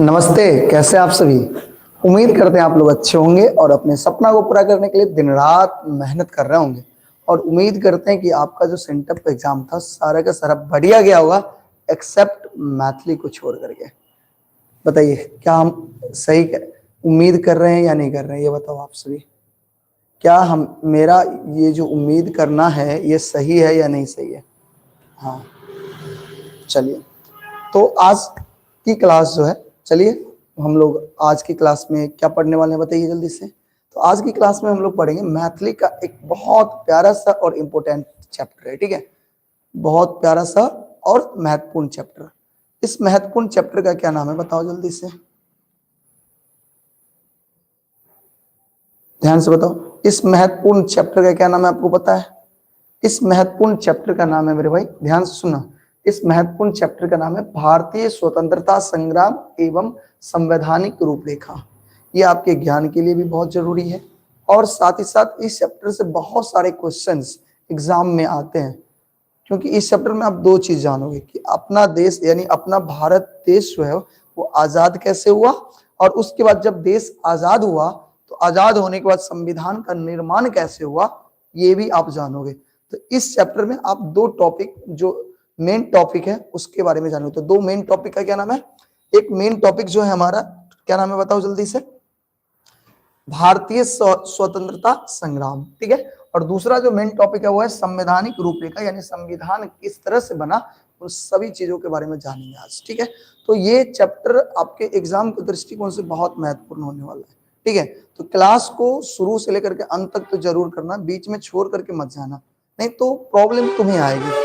नमस्ते, कैसे आप सभी। उम्मीद करते हैं आप लोग अच्छे होंगे और अपने सपना को पूरा करने के लिए दिन रात मेहनत कर रहे होंगे। और उम्मीद करते हैं कि आपका जो सेंटअप एग्जाम था सारा का सारा बढ़िया गया होगा, एक्सेप्ट मैथिली को छोड़ करके। बताइए, क्या हम सही उम्मीद कर रहे हैं या नहीं कर रहे हैं, ये बताओ आप सभी। क्या हम मेरा ये जो उम्मीद करना है ये सही है या नहीं सही है? हाँ, चलिए, तो आज की क्लास जो है, चलिए हम लोग आज की क्लास में क्या पढ़ने वाले हैं बताइए जल्दी से। तो आज की क्लास में हम लोग पढ़ेंगे मैथिली का एक बहुत प्यारा सा और इम्पोर्टेंट चैप्टर है, ठीक है, बहुत प्यारा सा और महत्वपूर्ण चैप्टर। इस महत्वपूर्ण चैप्टर का क्या नाम है बताओ जल्दी से, ध्यान से बताओ। इस महत्वपूर्ण चैप्टर का क्या नाम है आपको पता है? इस महत्वपूर्ण चैप्टर का नाम है मेरे भाई, ध्यान से सुनना, इस महत्वपूर्ण चैप्टर का नाम है भारतीय स्वतंत्रता संग्राम एवं संवैधानिक रूपरेखा। ये आपके ज्ञान के लिए भी बहुत जरूरी है और साथ ही साथ इस चैप्टर से बहुत सारे क्वेश्चंस एग्जाम में आते हैं, क्योंकि इस चैप्टर में आप दो चीज जानोगे कि अपना देश यानी अपना भारत देश जो है वो आजाद कैसे हुआ, और उसके बाद जब देश आजाद हुआ तो आजाद होने के बाद संविधान का निर्माण कैसे हुआ, ये भी आप जानोगे। तो इस चैप्टर में आप दो टॉपिक जो मेन टॉपिक है उसके बारे में जानोगे। तो दो मेन टॉपिक का क्या नाम है? एक मेन टॉपिक जो है हमारा क्या नाम है बताओ जल्दी से, भारतीय स्वतंत्रता संग्राम, ठीक है। और दूसरा जो मेन टॉपिक है वो है संवैधानिक रूपरेखा, यानी संविधान किस तरह से बना, उन सभी चीजों के बारे में जानेंगे आज, ठीक है। तो ये चैप्टर आपके एग्जाम के दृष्टिकोण से बहुत महत्वपूर्ण होने वाला है, ठीक है। तो क्लास को शुरू से लेकर के अंत तक तो जरूर करना, बीच में छोड़ करके मत जाना, नहीं तो प्रॉब्लम तुम्हें आएगी,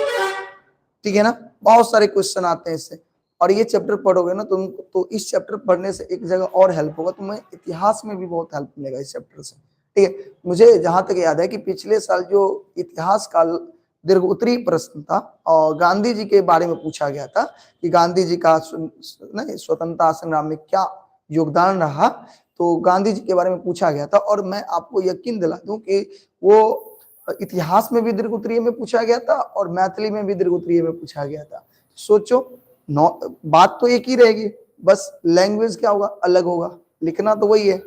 ठीक है ना। बहुत सारे क्वेश्चन आते हैं इससे, और ये चैप्टर पढ़ोगे ना तुम तो इस चैप्टर पढ़ने से एक जगह और हेल्प होगा, तुम्हें इतिहास में भी बहुत हेल्प मिलेगा इस चैप्टर से, ठीक है। मुझे जहां तक याद है कि पिछले साल जो इतिहास का दीर्घ उत्तरीय प्रश्न था और गांधी जी के बारे में पूछा गया था कि गांधी जी का स्वतंत्रता संग्राम में क्या योगदान रहा, तो गांधी जी के बारे में पूछा गया था। और मैं आपको यकीन दिला दूं कि वो इतिहास में भी दीर्घ उत्तरीय में पूछा गया था और मैथिली में भी दीर्घ उत्तरीय में पूछा गया था। सोचो, बात तो एक ही रहेगी, बस लैंग्वेज क्या होगा, अलग होगा, लिखना तो वही है,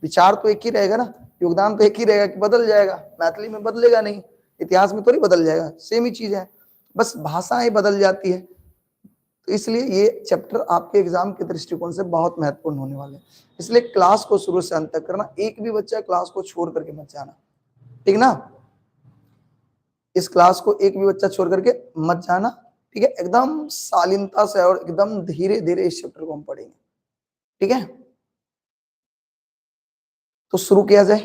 विचार तो एक ही रहेगा ना, योगदान तो एक ही रहेगा कि बदल जाएगा, मैथिली में बदलेगा नहीं, इतिहास में थोड़ी बदल जाएगा, सेम ही चीज है, बस भाषाएं बदल जाती है। तो इसलिए ये चैप्टर आपके एग्जाम के दृष्टिकोण से बहुत महत्वपूर्ण होने वाले हैं, इसलिए क्लास को शुरू से अंत तक करना, एक भी बच्चा क्लास को छोड़ करके मत जाना, ठीक ना। इस क्लास को एक भी बच्चा छोड़ करके मत जाना, ठीक है। एकदम शालीनता से और एकदम धीरे धीरे इस चैप्टर को हम पढ़ेंगे, ठीक है। तो शुरू किया जाए।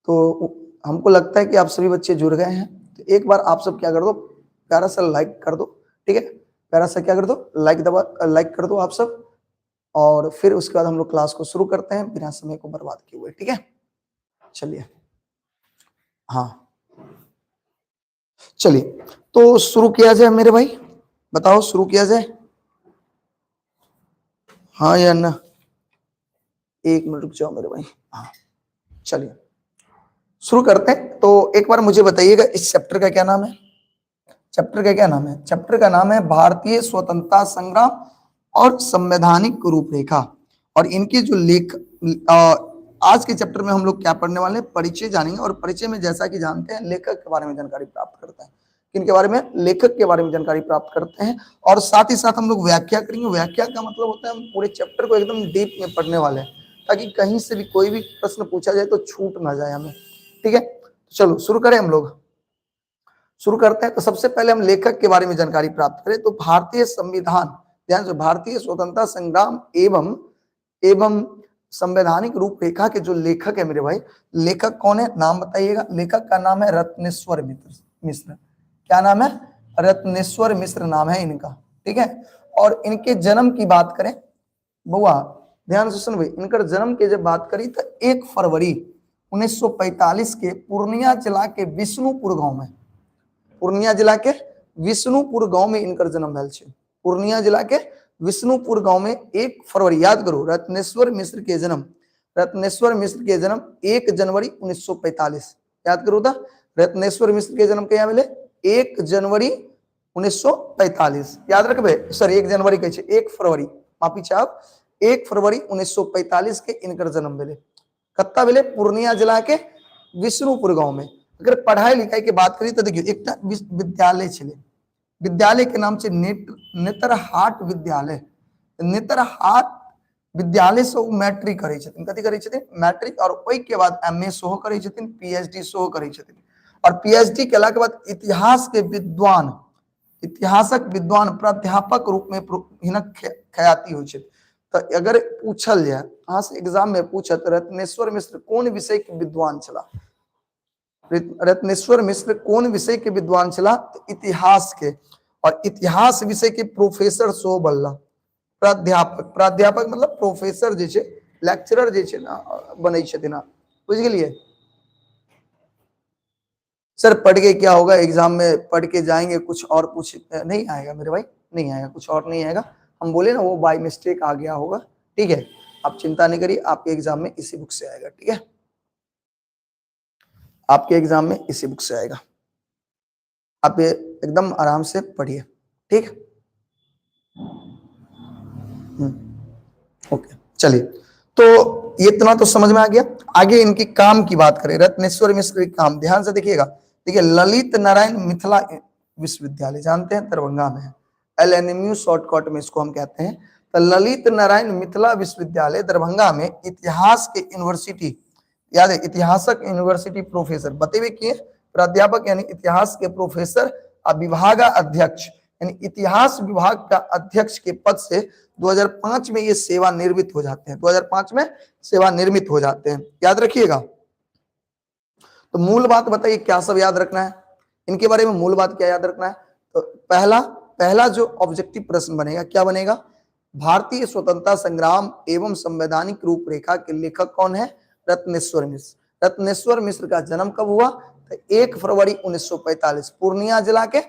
तो हमको लगता है कि आप सभी बच्चे जुड़ गए हैं, तो एक बार आप सब क्या कर दो, प्यारा सा लाइक कर दो, ठीक है, प्यारा सा क्या कर दो, लाइक दबा, लाइक कर दो आप सब, और फिर उसके बाद हम लोग क्लास को शुरू करते हैं बिना समय को बर्बाद किए हुए, ठीक है। चलिए, हाँ चलिए, तो शुरू किया जाए मेरे भाई, बताओ शुरू किया जाए, हाँ या ना? एक मिनट रुक जाओ मेरे भाई, हाँ चलिए शुरू करते हैं। तो एक बार मुझे बताइएगा इस चैप्टर का क्या नाम है, चैप्टर का क्या नाम है? चैप्टर का नाम है भारतीय स्वतंत्रता संग्राम और संवैधानिक रूपरेखा। और इनके जो लेख, आज के चैप्टर में हम लोग क्या पढ़ने वाले हैं, परिचय जानेंगे। और परिचय में जैसा कि जानते हैं लेखक के बारे में जानकारी प्राप्त करते हैं, किनके बारे में, लेखक के बारे में जानकारी प्राप्त करते हैं। और साथ ही साथ हम लोग व्याख्या करेंगे। व्याख्या का मतलब होता है हम पूरे चैप्टर को एकदम डीप में पढ़ने वाले हैं, ताकि कहीं से भी कोई भी प्रश्न पूछा जाए तो छूट ना जाए हमें, ठीक है। तो चलो शुरू करें, हम लोग शुरू करते हैं। तो सबसे पहले हम लेखक के बारे में जानकारी प्राप्त करें। तो भारतीय संविधान, ध्यान से, भारतीय स्वतंत्रता संग्राम एवं एवं संवैधानिक रूपरेखा के जो लेखक है मेरे भाई, लेखक कौन है, नाम बताइएगा। लेखक का नाम है रत्नेश्वर मिश्र। क्या नाम है? रत्नेश्वर मिश्र नाम है इनका, ठीक है। और इनके जन्म की बात करें, बुआ ध्यान से सुन भाई, इनका जन्म के जब बात करी तो 1 फरवरी 1945 के पूर्णिया जिला के विष्णुपुर गांव में, पूर्णिया जिला के विष्णुपुर गांव में इनकर जन्म भेल छै। पूर्णिया जिला के विष्णुपुर गांव में 1 फरवरी, याद करो, रत्नेश्वर मिश्र के जन्म, रत्नेश्वर मिश्र के जन्म 1 जनवरी 1945, याद करो था, रत्नेश्वर मिश्र के जन्म कहिया भेलै? 1 जनवरी 1945, याद रखबे, सॉरी 1 जनवरी कहै छै, 1 फरवरी, माफी चाहब, 1 फरवरी 1945 के इनकर जन्म भेलै। कत्ता भेलै? पूर्णिया जिला के विष्णुपुर गांव में। अगर पढ़ाई लिखाई के बात करी तो देखियो एकटा विद्यालय छलै, विद्यालय के नाम छै नेतरहाट विद्यालय। नेतरहाट विद्यालय से ओ मैट्रिक करै छथिन। कथी करै छथिन? मैट्रिक। और ओहि के बाद एम ए सेहो करै छथिन, पी एच डी सेहो करै छथिन। और पी एच डी केला के बाद इतिहास के विद्वान, इतिहासक विद्वान प्राध्यापक रूप में हिनक ख्याति होइ छै। तो अगर पूछल जाए अहाँ से एग्जाम में पूछत रत्नेश्वर मिश्र कोन विषय के विद्वान छला, रत्नेश्वर मिश्र कोन विषय के विद्वान छला, तो इतिहास के, और इतिहास विषय के प्रोफेसर सेहो बनला, प्राध्यापक। प्राध्यापक मतलब प्रोफेसर जे छै, लेक्चरर जे छै ना, बनै छथिन। बुझि गेलियै? सर पढ़ के क्या होगा, एग्जाम में पढ़ के जाएंगे कुछ और पूछ नहीं आएगा मेरे भाई, नहीं आएगा, कुछ और नहीं आएगा। हम बोले ना वो बाय मिस्टेक आ गया होगा, ठीक है, आप चिंता नहीं करिए, आपके एग्जाम में इसी बुक से आएगा, ठीक है, आपके एग्जाम में इसी बुक से आएगा, आप ये एकदम आराम से पढ़िए, ठीक। ओके चलिए, तो ये इतना तो समझ में आ गया। आगे इनकी काम की बात करें, रत्नेश्वर मिश्र के काम ध्यान से देखिएगा। देखिए ललित नारायण मिथिला विश्वविद्यालय जानते हैं, दरभंगा में है, LNMU shortcut में इसको हम कहते हैं। तो ललित नारायण मिथिला विश्वविद्यालय दरभंगा में इतिहास के यूनिवर्सिटी, याद है, इतिहासक यूनिवर्सिटी प्रोफेसर बतेबे किए, प्राध्यापक यानी इतिहास के प्रोफेसर और विभाग अध्यक्ष यानी इतिहास विभाग का अध्यक्ष के पद से 2005 में ये सेवानिवृत्त हो जाते हैं, 2005 में सेवानिवृत्त हो जाते हैं, याद रखिएगा। तो मूल बात बताइए क्या सब याद रखना है इनके बारे में, मूल बात क्या याद रखना है? तो पहला पहला जो ऑब्जेक्टिव प्रश्न बनेगा क्या बनेगा? भारतीय स्वतंत्रता संग्राम एवं संवैधानिक रूपरेखा के लेखक कौन है? रत्नेश्वर मिश्र। रत्नेश्वर मिश्र का जन्म कब हुआ? तो 1 फरवरी 1945, पूर्णिया जिला के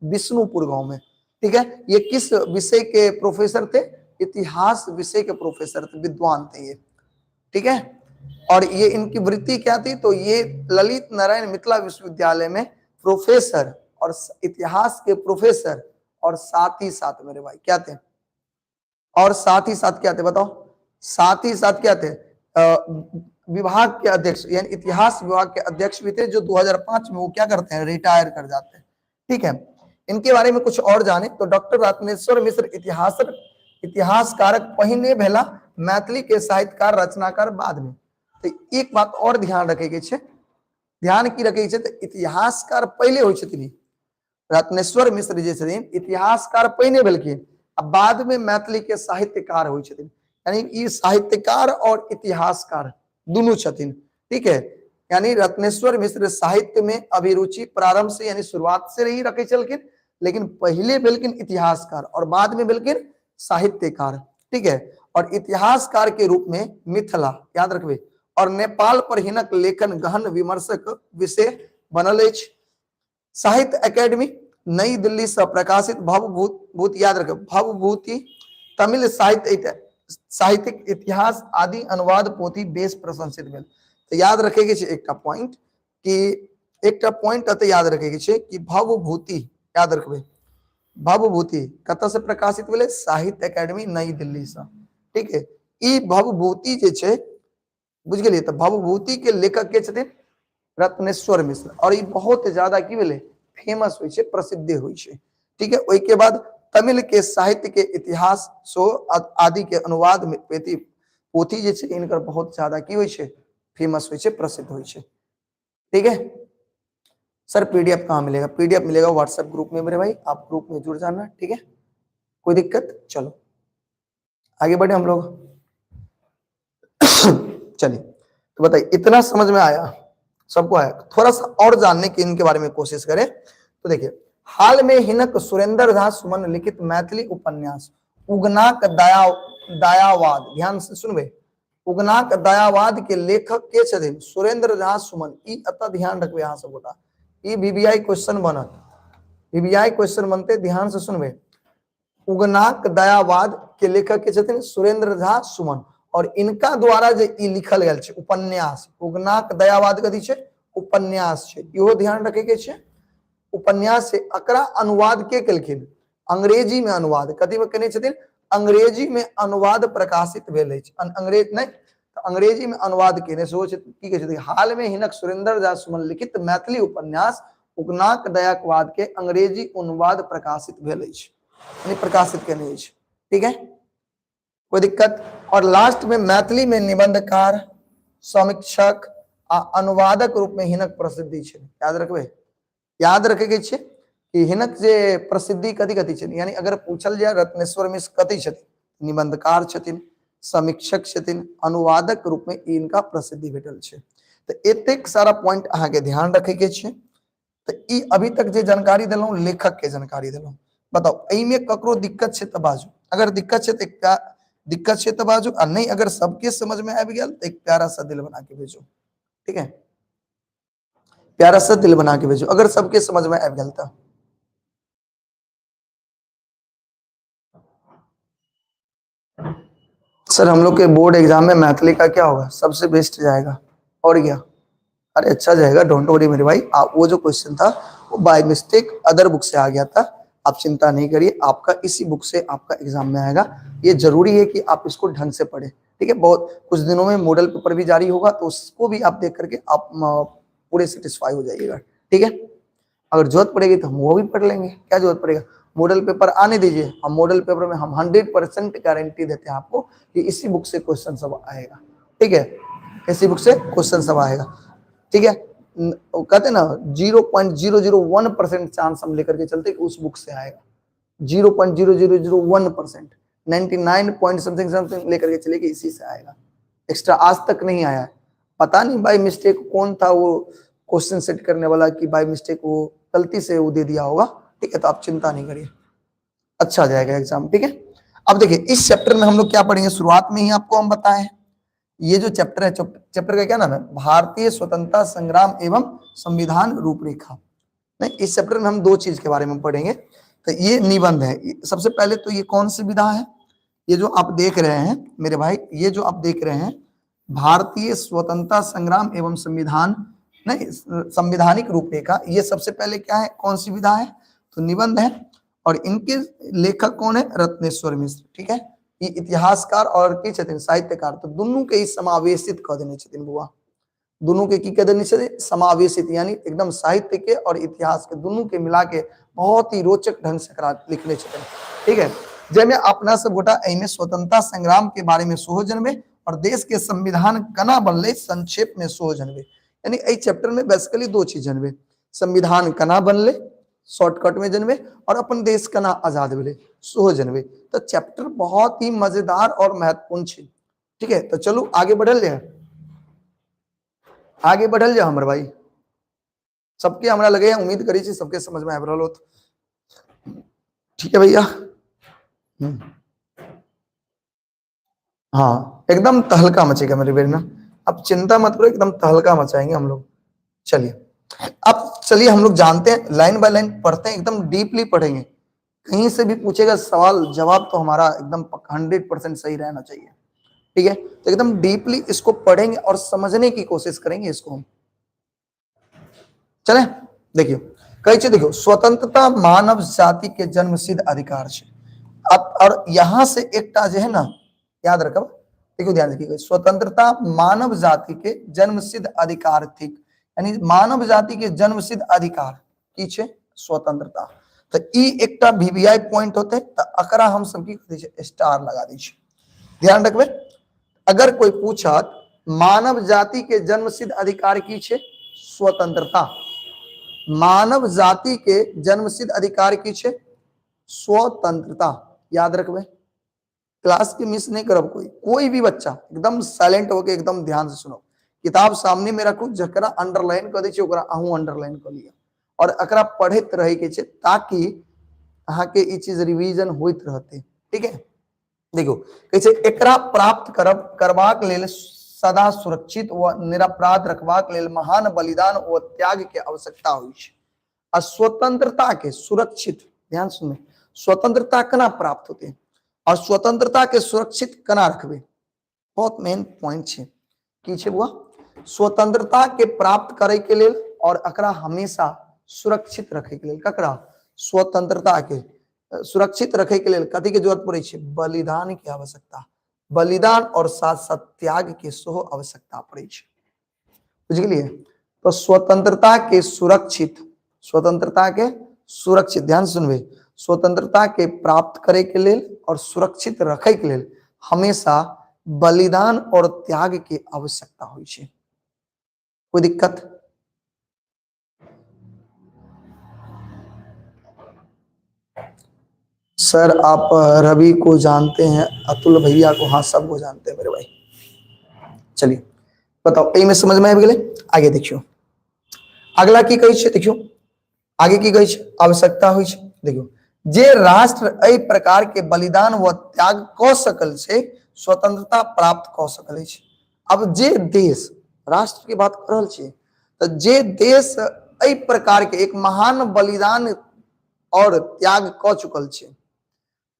विष्णुपुर गांव में, ठीक है। ये किस विषय के प्रोफेसर थे? इतिहास विषय के प्रोफेसर थे, विद्वान थे ये, ठीक है। और ये इनकी वृत्ति क्या थी? तो ये ललित नारायण मिथिला विश्वविद्यालय में प्रोफेसर और इतिहास के प्रोफेसर, और साथ ही साथ मेरे भाई क्या थे, और साथ ही साथ क्या थे बताओ, साथ ही साथ क्या थे? विभाग के अध्यक्ष यानी इतिहास विभाग के अध्यक्ष भी थे, जो 2005 में वो क्या करते हैं, रिटायर कर जाते हैं, ठीक है। इनके बारे में कुछ और जाने तो डॉक्टर रत्नेश्वर मिश्र इतिहासकारक पहिने भेला, मैथिली के साहित्यकार रचनाकार बाद में। तो एक बात और ध्यान रखे के छै, ध्यान की रखे के छै, तो इतिहासकार पहले होइ छथिन, रत्नेश्वर मिश्र जे छथिन इतिहासकार पहिने भेलखिन, आ बाद में मैथिली के साहित्यकार होइ छथिन, यानी ई साहित्यकार और इतिहासकार दुनू छथिन, ठीक है। यानी रत्नेश्वर मिश्र साहित्य में अभिरुचि प्रारंभ से यानी शुरुआत से ही रखे छलखिन, लेकिन पहले भेलखिन इतिहासकार और बाद में भेलखिन साहित्यकार, ठीक है। और इतिहासकार के रूप में मिथिला याद रखबे और नेपाल पर हिनक लेखन गहन विमर्शक विषय बनल अछि। साहित्य एकेडमी नई दिल्ली से प्रकाशित भवभूत भूत याद रखे भवभूति तमिल साहित्य साहित्यिक इतिहास आदि अनुवाद पोथी बेस प्रशंसित भेल। तो याद रखे के छै एकटा पॉइंट कि एकटा पॉइंट एतऽ याद रखे के छै कि भवभूति याद रखबे, भवभूति कतऽ से प्रकाशित भेलै? साहित्य एकेडमी नई दिल्ली से, ठीक है। ई भवभूति जे छै बुझ गेलियै, तऽ भवभूति के लेखक के छथिन? रत्नेश्वर मिश्र। और ई बहुत ज्यादा की भेलै, फेमस होइ छै, प्रसिद्ध होइ छै, ठीक है। ओहि के बाद तमिल के साहित्य के इतिहास सो आदि के अनुवाद में पोथी जे छै इनकर बहुत ज्यादा की होइ छै, फेमस होइ छै, प्रसिद्ध होइ छै, ठीक है। सर पीडीएफ कहाँ मिलेगा? पीडीएफ मिलेगा व्हाट्सएप ग्रुप में मेरे भाई, आप ग्रुप में जुड़ जाना, ठीक है, कोई दिक्कत। चलो आगे बढ़े हम लोग। चलिए तो बताइए इतना समझ में आया सबको? आया? थोड़ा सा और जानने की इनके बारे में कोशिश करें तो देखिए, हाल में हिनक सुरेंद्र झा सुमन लिखित मैथिली उपन्यास उगनाक दयावाद, ध्यान से सुनबे, उगनाक दयावाद के लेखक के छथिन? सुरेंद्र झा सुमन। ई अतः ध्यान रखबे अहाँ सब गोटा, ई वीवीआई क्वेश्चन बनत, वीवीआई क्वेश्चन बनते, ध्यान से सुनबे। उगनाक दयावाद के लेखक के छथिन? सुरेंद्र झा सुमन। और इनका द्वारा जे ई लिखल गेल छै उपन्यास उगनाक दयावाद कथी छै? उपन्यास छै, इहो ध्यान रखे के छै, उपन्यास छै। एकरा अनुवाद के केलखिन? अंग्रेजी में अनुवाद कथी में केने छथिन? अंग्रेजी में अनुवाद प्रकाशित भेल अछि। अंग्रेज नहि तऽ अंग्रेजी में अनुवाद केने सेहो छथिन। की कहै छथिन? हाल में हिनक सुरेंद्र झा सुमन लिखित मैथिली उपन्यास उगनाक दयाकवाद के अंग्रेजी अनुवाद प्रकाशित भेल अछि, यानी प्रकाशित केने अछि। ठीक है, कोई दिक्कत? और लास्ट में मैथिली में निबंधकार, समीक्षक आ अनुवादक रूप में हिनक प्रसिद्धि छै। याद रखबे, याद रखे के छै कि हिनक जे प्रसिद्धि कथी कथी छै, यानी अगर पूछल जाए रत्नेश्वर मिश्र कथी छथिन, निबंधकार छथिन, समीक्षक छथिन, अनुवादक रूप में इनका प्रसिद्धि भेटल छै। तऽ एतेक सारा पॉइंट अहाँ के ध्यान रखे के छै। तऽ ई अभी तक जे जानकारी देलहुँ लेखक के जानकारी देलहुँ। बताउ एहिमे ककरो दिक्कत छै तऽ बाजू, अगर दिक्कत छै तऽ एकटा दिक्कत छै तऽ बाजू, आ नहि अगर सबके समझ में आबि गेल तऽ एक प्यारा सा दिल बना के भेजू। ठीक है, प्यारा सा दिल बना के भेजू अगर सबके समझ में आबि गेल तऽ। सर हम लोग के बोर्ड एग्जाम में मैथिली का क्या होगा? सबसे बेस्ट जाएगा। और क्या? अरे अच्छा जाएगा, don't worry मेरे भाई। आप वो जो क्वेश्चन था वो बाय मिस्टेक अदर बुक से आ गया था, आप चिंता नहीं करिए, आपका इसी बुक से आपका एग्जाम में आएगा। ये जरूरी है कि आप इसको ढंग से पढ़ें। ठीक है, बहुत कुछ दिनों में मॉडल पेपर भी जारी होगा तो उसको भी आप देख करके आप पूरे सेटिस्फाई हो जाइएगा। ठीक है, अगर जरूरत पड़ेगी तो हम वो भी पढ़ लेंगे, क्या जरूरत पड़ेगा, मॉडल पेपर आने दीजिए। हम मॉडल पेपर में हम 100% गारंटी देते हैं आपको कि इसी बुक से क्वेश्चन सब आएगा। ठीक है, इसी बुक से क्वेश्चन सब आएगा। ठीक है, कहते हैं ना 0.001% चांस हम लेकर के चलते कि उस बुक से आएगा। 0.0001%, 99 पॉइंट समथिंग समथिंग लेकर के चले कि इसी से आएगा, एक्स्ट्रा आज तक नहीं आया है। पता नहीं बाई मिस्टेक कौन था वो क्वेश्चन सेट करने वाला कि बाई मिस्टेक वो गलती से वो दे दिया होगा। ठीक है, तो आप चिंता नहीं करिए, अच्छा जाएगा एग्जाम। ठीक है, अब देखिए इस चैप्टर में हम लोग क्या पढ़ेंगे, शुरुआत में ही आपको हम बताए ये जो चैप्टर है, चैप्टर का क्या नाम है, भारतीय स्वतंत्रता संग्राम एवं संविधान रूपरेखा। नहीं, इस चैप्टर में हम दो चीज के बारे में पढ़ेंगे। तो ये निबंध है। सबसे पहले तो ये कौन सी विधा है, ये जो आप देख रहे हैं मेरे भाई, ये जो आप देख रहे हैं भारतीय स्वतंत्रता संग्राम एवं संविधान, नहीं संवैधानिक रूपरेखा, ये सबसे पहले क्या है, कौन सी विधा है, तो निबंध है। और इनके लेखक कौन है, रत्नेश्वर मिश्र। ठीक है, ये इतिहासकार और की छथिन साहित्यकार, तो दोनों के ही समावेशित कह देने छथिन बुआ, दोनों के की कह देने छथिन समावेशित, यानी एकदम साहित्य के और इतिहास के दोनों के मिला के बहुत ही रोचक ढंग से एकरा लिखने छथिन। ठीक है, जाहिमे अपना सब गोटा एहिमे स्वतंत्रता संग्राम के बारे में सेहो जनबै और देश के संविधान केना बनलै संक्षेप में सेहो जनबै। यानी एहि चैप्टर में बेसिकली दो चीज जनबै, संविधान केना बनलै शॉर्टकट में जनबै और अपन देश केना आजाद भेलै सेहो जनबै। तो चैप्टर बहुत ही मजेदार और महत्वपूर्ण छै। ठीक है, तो चलू आगे बढ़ल जाए, आगे बढ़ल जाए हमर भाई। सबके हमरा लगे उम्मीद करै छी सबके समझ में आबि रहल होत। ठीक है भैया, हाँ एकदम तहलका मचेगा मेरे बेर में, अब चिंता मत करो, एकदम तहलका मचाएंगे हम लोग। चलिए अब चलिए हम लोग जानते हैं, लाइन बाय लाइन पढ़ते हैं, एकदम डीपली पढ़ेंगे, कहीं से भी पूछेगा सवाल जवाब तो हमारा एकदम 100% सही रहना चाहिए। ठीक है, तो एकदम डीपली इसको पढ़ेंगे और समझने की कोशिश करेंगे इसको हम। चले देखियो कहै छै, देखियो स्वतंत्रता मानव जाति के जन्म सिद्ध अधिकार छै। अब और यहां से एकटा जे है ना याद रखब, देखियो ध्यान से, स्वतंत्रता मानव जाति के जन्म सिद्ध अधिकार थिक, यानी मानव जाति के जन्म सिद्ध अधिकार की छै स्वतंत्रता। तो ई एकटा वीवीआई पॉइंट होते तो एकरा हम सब की कहै छै स्टार लगा दै छै। ध्यान रखबे, अगर कोई पूछत मानव जाति के जन्म सिद्ध अधिकार की छै स्वतंत्रता, मानव जाति के जन्म सिद्ध अधिकार की छै स्वतंत्रता, याद रखबे। क्लास के मिस नहीं करब, कोई कोई भी बच्चा एकदम साइलेंट होके एकदम ध्यान से सुनो, किताब सामने में रखू, जकरा अंडरलाइन कर दै छै ओकरा अहूँ अंडरलाइन कर लिअ और एकरा पढ़ैत रहे के छै ताकि अहाँ के ई चीज रिवीजन होइत रहते। ठीक है, देखो कहै छै एकरा प्राप्त करब करबाक लेल सदा सुरक्षित व निरपराध रखबाक लेल महान बलिदान व त्याग के आवश्यकता होइ छै। आ स्वतंत्रता के सुरक्षित, ध्यान सुने, स्वतंत्रता केना प्राप्त होते और स्वतंत्रता के सुरक्षित केना रखबे, बहुत मेन पॉइंट छै। की छै बुआ, स्वतंत्रता के प्राप्त करे के लेल और एकरा हमेशा सुरक्षित रखे के लेल, ककरा, स्वतंत्रता के सुरक्षित रखे के लेल कथी के जरूरत पड़ै छै? बलिदान के आवश्यकता, बलिदान और साथ साथ त्याग के सेहो आवश्यकता पड़ै छै। बुझ गेलियै? तो स्वतंत्रता के सुरक्षित, स्वतंत्रता के सुरक्षित, ध्यान सुनबै, स्वतंत्रता के प्राप्त करे के लेल और सुरक्षित रखे के लेल हमेशा बलिदान और त्याग के आवश्यकता होइ छै। कोई दिक्कत? सर आप रवि को जानते हैं, अतुल भैया को? हाँ सबको जानते हैं मेरे भाई। चलिए बताओ, एहि में समझ में आबि गेलै? आगे देखियो, अगला की कहै छै, देखियो आगे की कहै छै, आवश्यकता होइ छै। देखियो, जे राष्ट्र एहि प्रकार के बलिदान व त्याग कऽ सकल छै, स्वतंत्रता प्राप्त कऽ सकल अछि। अब जे देश, राष्ट्र के बात कर रहल छी, तऽ जे देश एहि प्रकार के एक महान बलिदान और त्याग कऽ चुकल छै,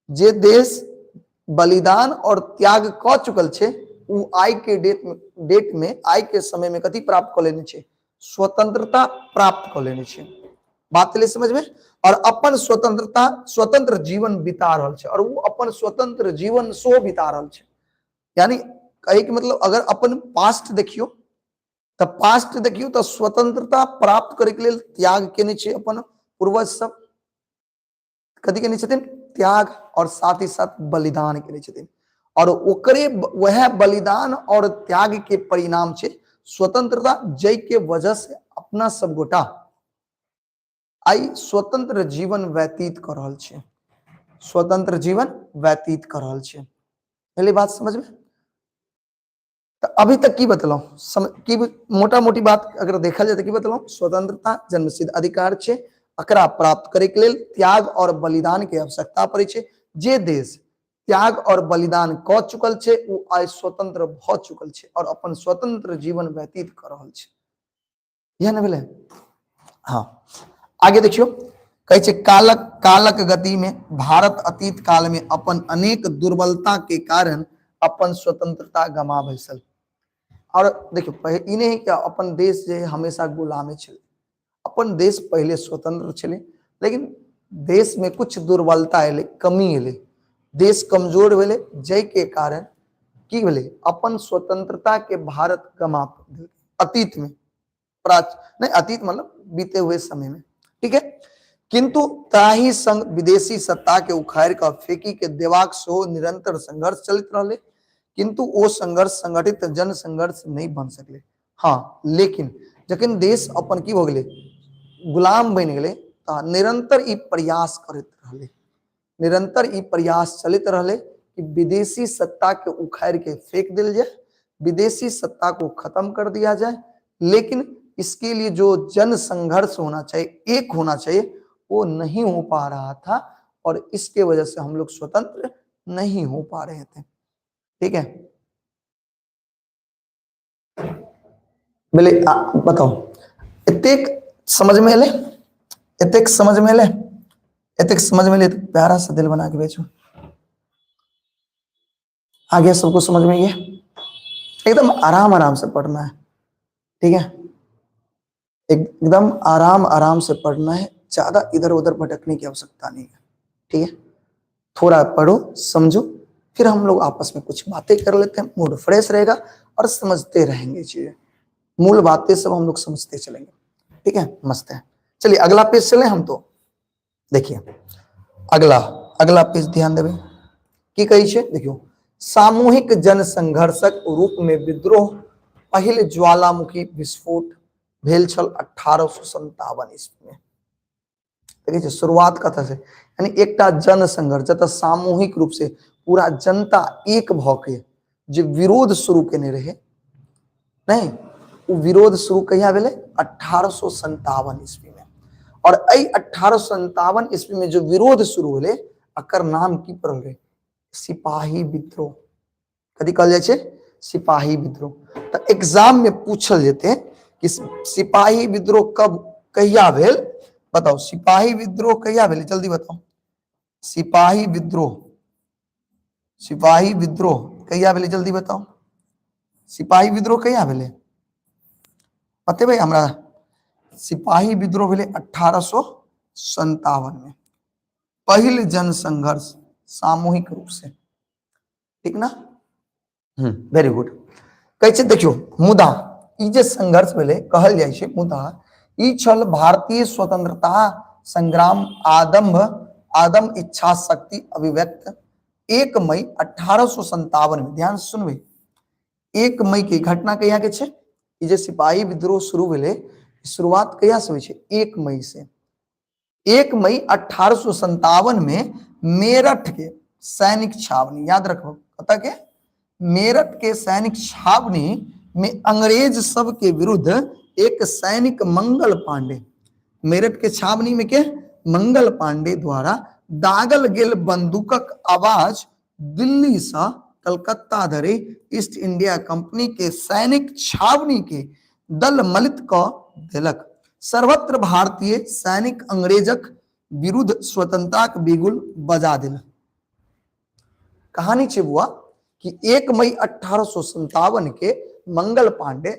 जे देश बलिदान और त्याग कऽ चुकल छै, ओ आइ के डेट में, आइ के समय में कथी प्राप्त कऽ लेने छै? स्वतंत्रता प्राप्त कऽ लेने छै। बात ले समझ में? और अपन स्वतंत्रता, स्वतंत्र जीवन बिता रहल छै, और वो अपन स्वतंत्र जीवन सेहो बिता रहल छै। यानी कहे के मतलब, अगर अपन पास्ट देखियो तऽ पास्ट देखियो तऽ स्वतंत्रता प्राप्त करे के लेल त्याग केने छै अपन पूर्वज सब। कथी केने छथिन? त्याग और साथ ही साथ बलिदान केने छथिन। और ओकरे वह बलिदान और त्याग के परिणाम छै स्वतंत्रता, जय के वजह से अपना सब गोटा आई स्वतंत्र जीवन व्यतीत कर रहल छै, स्वतंत्र जीवन व्यतीत कर रहल छै। पहली बात समझ में? तो अभी तक की बतलहुँ? की मोटा मोटी बात अगर देखल जाए तो की बतलहुँ? स्वतंत्रता जन्मसिद्ध अधिकार छै, एकरा प्राप्त करे के लेल त्याग और बलिदान के आवश्यकता पड़े छै। जे देश त्याग और बलिदान क चुकल छै, ओ आइ स्वतंत्र भ चुकल छै और अपन स्वतंत्र जीवन व्यतीत कर रहल छै। इएह ने भेलै? हाँ, आगे देखियौ, कहै छै कालक कालक गति में भारत अतीत काल में अपन अनेक दुर्बलता के कारण अपन स्वतंत्रता गमा बैसल। और देखियौ, ई नहीं कि अपन देश जे हमेशा गुलामे छलै, अपन देश पहले स्वतंत्र छलै, लेकिन देश में कुछ दुर्बलता एलै, कमी एलै, देश कमजोर भेलै, जाहि के कारण की भेलै, अपन स्वतंत्रता के भारत गमा देलकै अतीत में, प्राच नहीं अतीत मतलब बीते हुए समय में, ठीक है। किंतु ताही संग विदेशी सत्ता के उखाड़ के फेंकी के देवाक सेहो निरंतर संघर्ष चलैत रहले, किंतु ओ संघर्ष संगठित जन संघर्ष नहीं बन सकले। हाँ, लेकिन जखन देश अपन की भ गेलै, गुलाम बनि गेलै, तऽ निरंतर ई प्रयास करैत रहले, निरंतर ई प्रयास चलैत रहले कि विदेशी सत्ता के उखाड़ के फेंक दिल जाए, विदेशी सत्ता को खत्म कर दिया जाए। लेकिन इसके लिए जो जन संघर्ष होना चाहिए, एक होना चाहिए, वो नहीं हो पा रहा था और इसके वजह से हम लोग स्वतंत्र नहीं हो पा रहे थे। ठीक है, बोले बताओ, एतेक समझ में एलै? एतेक समझ में एलै? एतेक समझ में एलै तो प्यारा सा दिल बना के भेजो। आ गया सबको समझ में? ये एकदम आराम आराम से पढ़ना है, ठीक है, एकदम आराम आराम से पढ़ना है, ज्यादा इधर उधर भटकने की आवश्यकता नहीं है, ठीक है। थोड़ा पढ़ो, समझो, फिर हम लोग आपस में कुछ बातें कर लेते हैं, मूड फ्रेश रहेगा और समझते रहेंगे चीजें, मूल बातें सब हम लोग समझते चलेंगे, ठीक है, मस्त है। चलिए अगला पेज चले हम। तो देखिए अगला अगला पेज ध्यान देवे की कहै छै। देखियो, सामूहिक जन संघर्षक रूप में विद्रोह पहिल ज्वालामुखी विस्फोट भेल छल 1857 ईस्वी में। देखै छै शुरुआत कतऽ से, यानी एकटा जन संघर्ष जतऽ सामूहिक रूप से पूरा जनता एक भऽ के जे विरोध शुरू केने रहे, नहीं ओ विरोध शुरू कहिया भेलै? 1857 ईस्वी में। और एहि 1857 ईस्वी में जो विरोध शुरू भेलै, एकर नाम की पड़ल रहे? सिपाही विद्रोह। कथी कहल जाइ छै? सिपाही विद्रोह। तऽ एग्जाम में पूछल जेतै कि सिपाही विद्रोह कब कहिया भेल, बताओ सिपाही विद्रोह कहिया भेल, जल्दी बताओ। सिपाही विद्रोह, सिपाही विद्रोह कहिया भेलै, जल्दी बताओ। सिपाही विद्रोह कहिया भेलै बतेबै हमरा? सिपाही विद्रोह भेलै 1857 में। पहिल जनसंघर्ष सामूहिक रूप से, ठीक ना? वेरी गुड। कहै छै देखियौ, मुदा ई जे संघर्ष भेलै, कहल जाइ छै मुदा ई छल भारतीय स्वतंत्रता संग्राम आदम्भ आदम इच्छा शक्ति अभिव्यक्त 1 मई 1857 में। ध्यान से सुनबै, 1 मई के घटना कहिया के छै? ई जे सिपाही विद्रोह शुरू भेलै, शुरुआत कहिया से होइ छै? 1 मई से। 1 मई 1857 में मेरठ के सैनिक छावनी, याद रखो कतऽ के, मेरठ के सैनिक छावनी में अंग्रेज सब के विरुद्ध एक सैनिक मंगल पांडे, मेरठ के छावनी में के मंगल पांडे द्वारा दागल गेल बंदूकक आवाज दिल्ली से कलकत्ता धरि ईस्ट इंडिया कंपनी के सैनिक छावनी के दल मलित क देलक। सर्वत्र भारतीय सैनिक अंग्रेजक विरुद्ध स्वतंत्रताक बिगुल बजा देलक। कहानी छै बुआ कि 1 मई 1857 के मंगल पांडे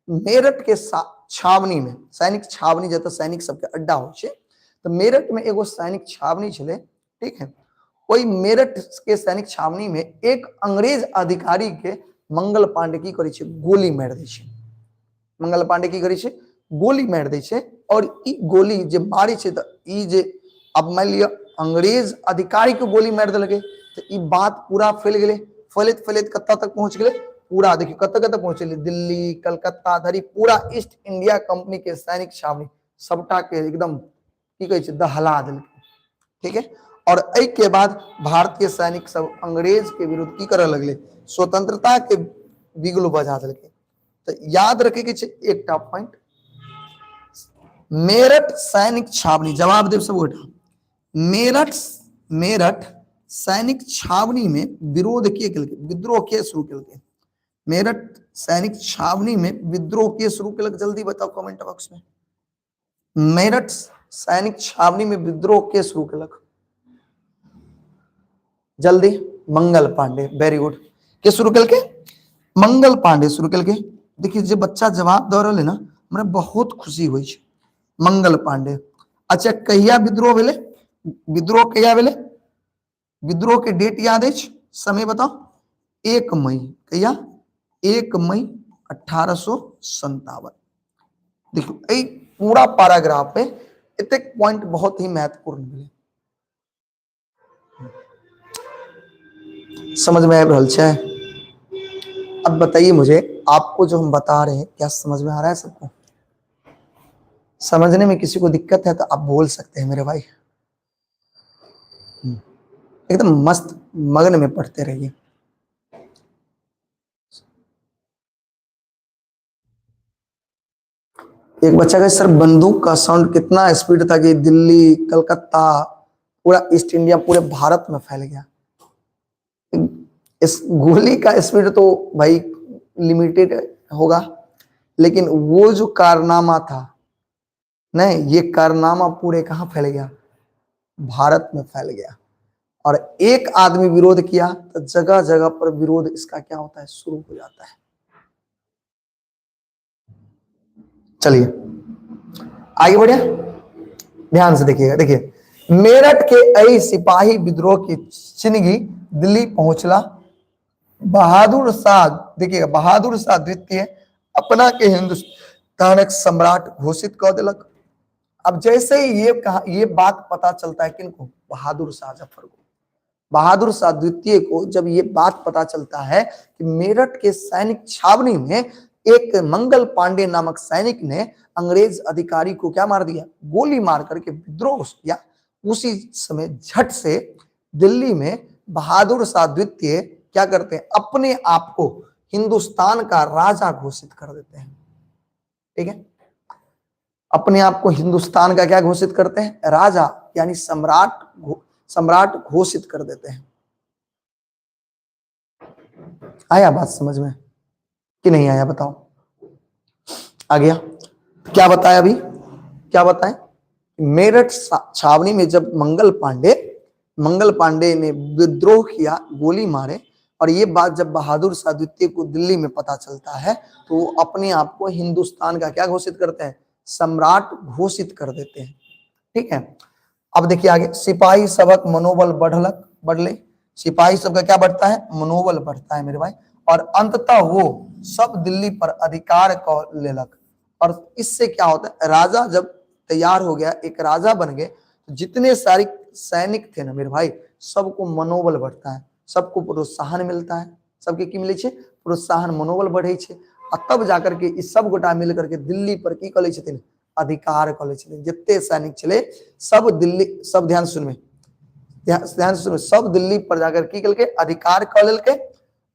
मेरठ के छावनी में, सैनिक छावनी जतऽ सैनिक सबके अड्डा होइ छै, तऽ मेरठ में एगो सैनिक छावनी छलै, ठीक है। ओहि मेरठ के सैनिक छावनी में एक अंग्रेज अधिकारी के मंगल पांडे की करै छै, गोली मारि दै छै। मंगल पांडे की करै छै, गोली मारि दै छै। और ई गोली जे मारै छै तऽ ई जे अब मानि लिअ अंग्रेज अधिकारी के गोली मारि देलकै, तऽ ई बात पूरा फैल गेलै। फैलैत फैलैत कतऽ तक पहुँच गेलै? पूरा देखियौ कतऽ कतऽ पहुँचेलै, दिल्ली कलकत्ता धरि पूरा ईस्ट इंडिया कंपनी के सैनिक छावनी सबटा के एकदम की कहै छै दहला देलकै, ठीक है। और एहि के बाद भारतीय सैनिक सब अंग्रेज के विरुद्ध की करऽ लगलै, स्वतंत्रता के बिगुल बजा देलकै। तऽ याद रखे के छै एकटा पॉइंट, मेरठ सैनिक छावनी, जवाब देव सब गोटा, मेरठ मेरठ सैनिक छावनी में विरोध के केलकै, विद्रोह के शुरू केलकै? मेरठ सैनिक छावनी में विद्रोह के शुरू केलक? जल्दी बताओ कमेंट बॉक्स में। मेरठ सैनिक छावनी में विद्रोह के शुरू केलक? जल्दी। मंगल पांडे, वेरी गुड। के शुरू केलकै? मंगल पांडे शुरू केलकै। देखिए जे बच्चा जवाब दऽ रहल है ना, हमरा बहुत खुशी होइ छै। मंगल पांडे। अच्छा, कहिया विद्रोह भेलै? विद्रोह कहिया भेलै? विद्रोह के डेट याद अछि? समय बताओ। 1 मई। कहिया? 1 मई 1857। देखियौ एहि पूरा पैराग्राफ में एतेक पॉइंट बहुत ही महत्वपूर्ण भेलै। समझ में आबि रहल छै? अब बताइए मुझे, आपको जो हम बता रहे हैं क्या समझ में आ रहा है सबको? समझने में किसी को दिक्कत है तो आप बोल सकते हैं मेरे भाई। एकदम मस्त मगन में पढ़ते रहिए। एक बच्चा का सर बंदूक का साउंड कितना स्पीड था कि दिल्ली कलकत्ता पूरा ईस्ट इंडिया पूरे भारत में फैल गया। इस गोली का स्पीड तो भाई लिमिटेड होगा, लेकिन वो जो कारनामा था नहीं, ये कारनामा पूरे कहाँ फैल गया? भारत में फैल गया। और एक आदमी विरोध किया तो जगह जगह पर विरोध इसका क्या होता है, शुरू हो जाता है। चलिए आगे बढ़े, ध्यान से देखिएगा। देखिए मेरठ के ऐ सिपाही विद्रोह की चिनगी दिल्ली पहुंचला। बहादुर शाह, देखिएगा, बहादुर शाह द्वितीय अपना के हिंदुस्तानक सम्राट घोषित कर दिलक। अब जैसे ही ये कहा, ये बात पता चलता है किनको? बहादुर शाह जफर को। बहादुर शाह द्वितीय को जब ये बात पता चलता है कि मेरठ के सैनिक छावनी में एक मंगल पांडे नामक सैनिक ने अंग्रेज अधिकारी को क्या मार दिया, गोली मार करके विद्रोह किया, उसी समय झट से दिल्ली में बहादुर शाह द्वितीय क्या करते हैं, अपने आप को हिंदुस्तान का राजा घोषित कर देते हैं। ठीक है, अपने आप को हिंदुस्तान का क्या घोषित करते हैं, राजा, यानी सम्राट, सम्राट घोषित कर देते हैं। आया बात समझ में कि नहीं आया, बताओ? आ गया? क्या बताया अभी, क्या बताएं? मेरठ छावनी में जब मंगल पांडे ने विद्रोह किया, गोली मारे, और ये बात जब बहादुर शाह द्वितीय को दिल्ली में पता चलता है तो वो अपने आप को हिंदुस्तान का क्या घोषित करते हैं, सम्राट घोषित कर देते हैं। ठीक है, अब देखिए आगे, सिपाही सबक मनोबल बढ़लक, बढ़ले, सिपाही सबका क्या बढ़ता है? मनोबल बढ़ता है मेरे भाई। और अंततः वो सब दिल्ली पर अधिकार कर लेलक। और इससे क्या होता है, राजा जब तैयार हो गया, एक राजा बन गए, तो जितने सारे सैनिक थे ना मेरे भाई, सबको मनोबल बढ़ता है, सबको प्रोत्साहन मिलता है, सबके की मिले छे? प्रोत्साहन, मनोबल बढ़े छे। आ तब जाकर के ई सब गोटा मिल करके दिल्ली पर की कऽ लै छथिन? अधिकार कऽ लै छथिन। जते सैनिक छलै सब दिल्ली, सब ध्यान सुनबै, ध्यान सुनबै, सब दिल्ली पर जाकर की केलकै? अधिकार कऽ लेलकै।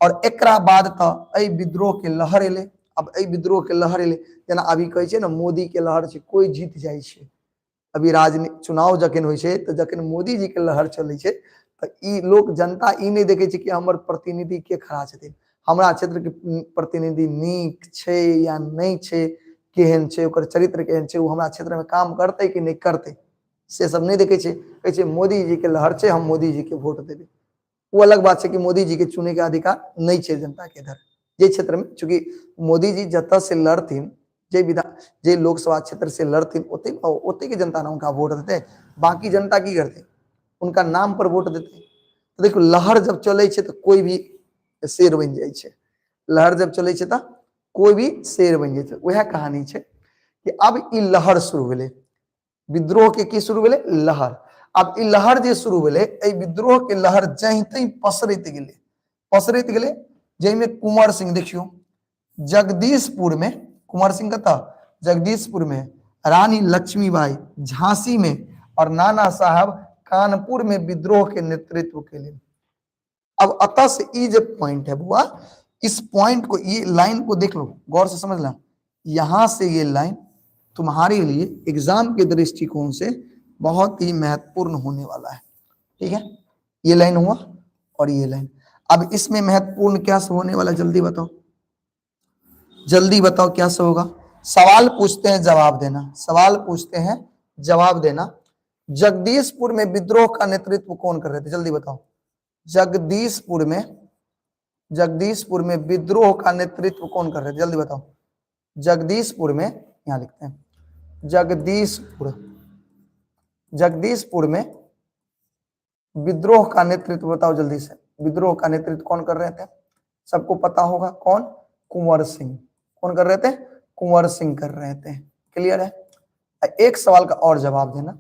और एकरा बाद तऽ एहि विद्रोह के लहर एलै। अब एहि विद्रोह के लहर एलै, जेना अभी कहै छै ने मोदी के लहर छै, कोइ जीत जाइ छै। अभी राजनीति चुनाव जखन होइ छै तऽ जखन मोदी जी के लहर चलै छै तऽ ई लोक जनता ई नहि देखै छै कि हमर प्रतिनिधि के खड़ा छथिन, हमरा क्षेत्र के प्रतिनिधि नीक छै या नहि छै, केहन छै, ओकर चरित्र केहन छै, ओ हमरा क्षेत्र में काम करतै कि नहि करतै, से सब नहि देखै छै। कहै छै मोदी जी के लहर छै, हम मोदी जी के वोट देबै। वो अलग बात छै कि मोदी जी के चुने के अधिकार नहीं छै जनता के इधर, जे क्षेत्र में, चूंकि मोदी जी जतऽ से लड़थिन, जे विधा जे लोकसभा क्षेत्र से लड़थिन, ओते ओते के जनता ने उनका वोट देते, बाकी जनता की करते? उनका नाम पर वोट देते। तो देखो लहर जब चले छै तो कोई भी शेर बन जाइ छै, लहर जब चले छै तो कोई भी शेर बन जाइ छै। वएह कहानी छै कि अब ई लहर शुरू भेलै, विद्रोह के की शुरू भेलै? लहर। अब ई लहर जे शुरू भेलै, एहि विद्रोह के लहर जहीं तहीं पसरैत गेलै, पसरैत गेलै, जाहिमे कुंवर सिंह, देखियौ जगदीशपुर में कुंवर सिंह कतऽ? जगदीशपुर में, रानी लक्ष्मीबाई झांसी में और नाना साहब कानपुर में विद्रोह के नेतृत्व के लिए। अब अतः से ई जो पॉइंट है बुआ, इस पॉइंट को, ये लाइन को देख लो, गौर से समझ लो, यहां से ये लाइन तुम्हारे लिए एग्जाम के दृष्टिकोण से बहुत ही महत्वपूर्ण होने वाला है। ठीक है, ये लाइन हुआ और ये लाइन। अब इसमें महत्वपूर्ण क्या सब होने वाला, जल्दी बताओ, जल्दी बताओ क्या सब होगा। सवाल पूछते हैं जवाब देना, सवाल पूछते हैं जवाब देना। जगदीशपुर में विद्रोह का नेतृत्व कौन कर रहे थे, जल्दी बताओ। जगदीशपुर में, जगदीशपुर में विद्रोह का नेतृत्व कौन कर रहे थे, जल्दी बताओ। जगदीशपुर में, यहां लिखते हैं जगदीशपुर, जगदीशपुर में विद्रोह का नेतृत्व बताओ जल्दी से, विद्रोह का नेतृत्व कौन कर रहे थे? सबको पता होगा कौन, कुंवर सिंह। कौन कर रहे थे? कुंवर सिंह कर रहे थे। क्लियर है? एक सवाल का और जवाब देना,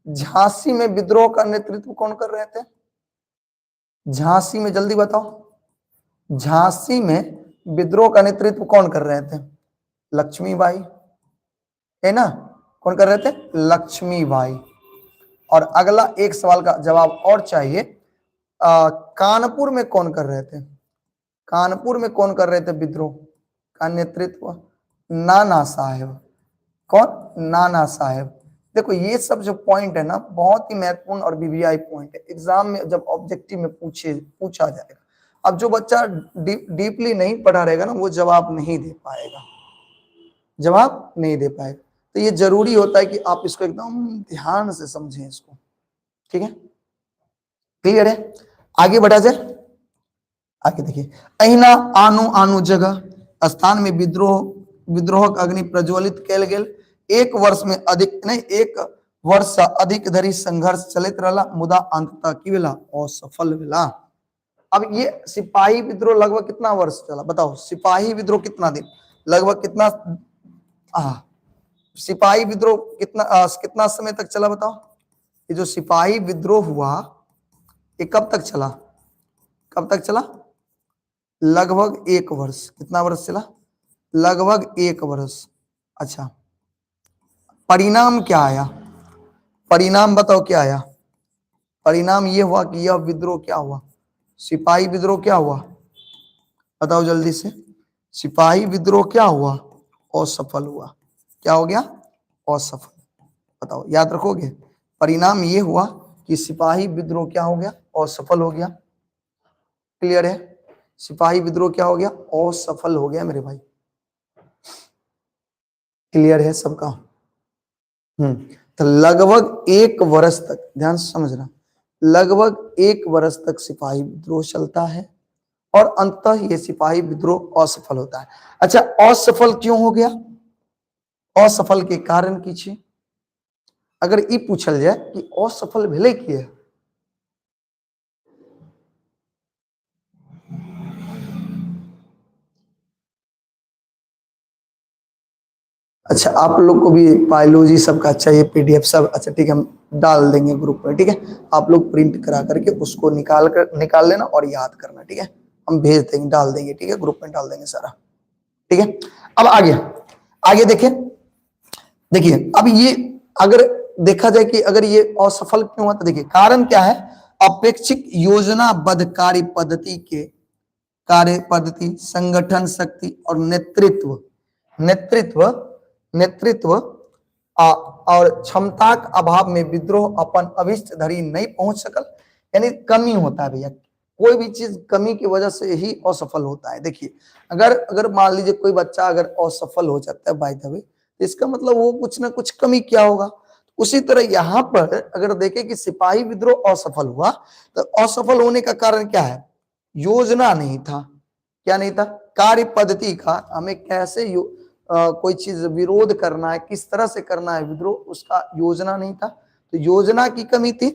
झांसी में विद्रोह का नेतृत्व कौन कर रहे थे? झांसी में, जल्दी बताओ, झांसी में विद्रोह का नेतृत्व कौन कर रहे थे? लक्ष्मीबाई, है ना? कौन कर रहे थे? लक्ष्मीबाई। और अगला एक सवाल का जवाब और चाहिए, कानपुर में कौन कर रहे थे? कानपुर में कौन कर रहे थे विद्रोह का नेतृत्व? नाना साहेब। कौन? नाना साहेब। देखो ये सब जो पॉइंट है ना, बहुत ही महत्वपूर्ण और वीवीआई पॉइंट है। एग्जाम में जब ऑब्जेक्टिव में पूछा जाएगा, अब जो बच्चा डीपली नहीं पढ़ा रहेगा ना, वो जवाब नहीं दे पाएगा, जवाब नहीं दे पाएगा। तो ये जरूरी होता है कि आप इसको एकदम ध्यान से समझें इसको, ठीक है? क्लियर है? आगे बढ़ा जाए। आगे देखिए, अहिना आनो आनो जगह स्थान में विद्रोहक अग्नि प्रज्वलित कैल गेल। एक वर्ष में अधिक नहीं, एक वर्ष से अधिक धरि संघर्ष चलैत रहला, मुदा अंततः की भेला? असफल भेला। अब ये सिपाही विद्रोह लगभग कितना वर्ष चला बताओ? सिपाही विद्रोह कितना दिन, लगभग कितना, सिपाही विद्रोह कितना समय तक चला बताओ? ये जो सिपाही विद्रोह हुआ ये कब तक चला? कब तक चला? लगभग एक वर्ष। कितना वर्ष चला? लगभग एक वर्ष। अच्छा, परिणाम क्या आया? परिणाम बताओ क्या आया? परिणाम ये हुआ कि यह विद्रोह क्या हुआ? सिपाही विद्रोह क्या हुआ बताओ जल्दी से? सिपाही विद्रोह क्या हुआ? असफल हुआ। क्या हो गया? असफल। बताओ, याद रखोगे? परिणाम ये हुआ कि सिपाही विद्रोह क्या हो गया? असफल हो गया। क्लियर है? सिपाही विद्रोह क्या हो गया? असफल हो गया मेरे भाई। क्लियर है सबका? तो लगभग एक वर्ष तक, ध्यान से समझना, लगभग एक वर्ष तक सिपाही विद्रोह चलता है और अंततः ये सिपाही विद्रोह असफल होता है। अच्छा, असफल क्यों हो गया? असफल के कारण की छे? अगर ई पूछल जाए कि असफल भेलै किया, अच्छा आप लोग को भी बायोलॉजी सबका चाहिए पीडीएफ सब, अच्छा ठीक है हम डाल देंगे ग्रुप में, ठीक है। आप लोग प्रिंट करा करके उसको निकाल कर निकाल लेना और याद करना, ठीक है। हम भेज देंगे, डाल देंगे, ठीक है, ग्रुप में डाल देंगे सारा, ठीक है। अब आगे आगे देखें, देखिए अब ये अगर देखा जाए कि अगर ये असफल क्यों हुआ, तो देखिए कारण क्या है। अपेक्षित योजनाबद्ध कार्य पद्धति के कार्य पद्धति, संगठन शक्ति और नेतृत्व, नेतृत्व, नेतृत्व और क्षमता के अभाव में विद्रोह अपन अभिष्ट धरि नहीं पहुंच सकल। यानी कमी होता है भैया, कोई भी चीज कमी की वजह से ही असफल होता है। देखिए अगर अगर मान लीजिए कोई बच्चा अगर असफल हो जाता है बाय the way, तो इसका मतलब वो कुछ ना कुछ कमी क्या होगा। उसी तरह यहाँ पर अगर देखें कि सिपाही विद्रोह असफल हुआ, तो असफल होने का कारण क्या है, योजना नहीं था। क्या नहीं था, कार्य पद्धति का, हमें कैसे कोई चीज विरोध करना है, किस तरह से करना है विद्रोह, उसका योजना नहीं था, तो योजना की कमी थी।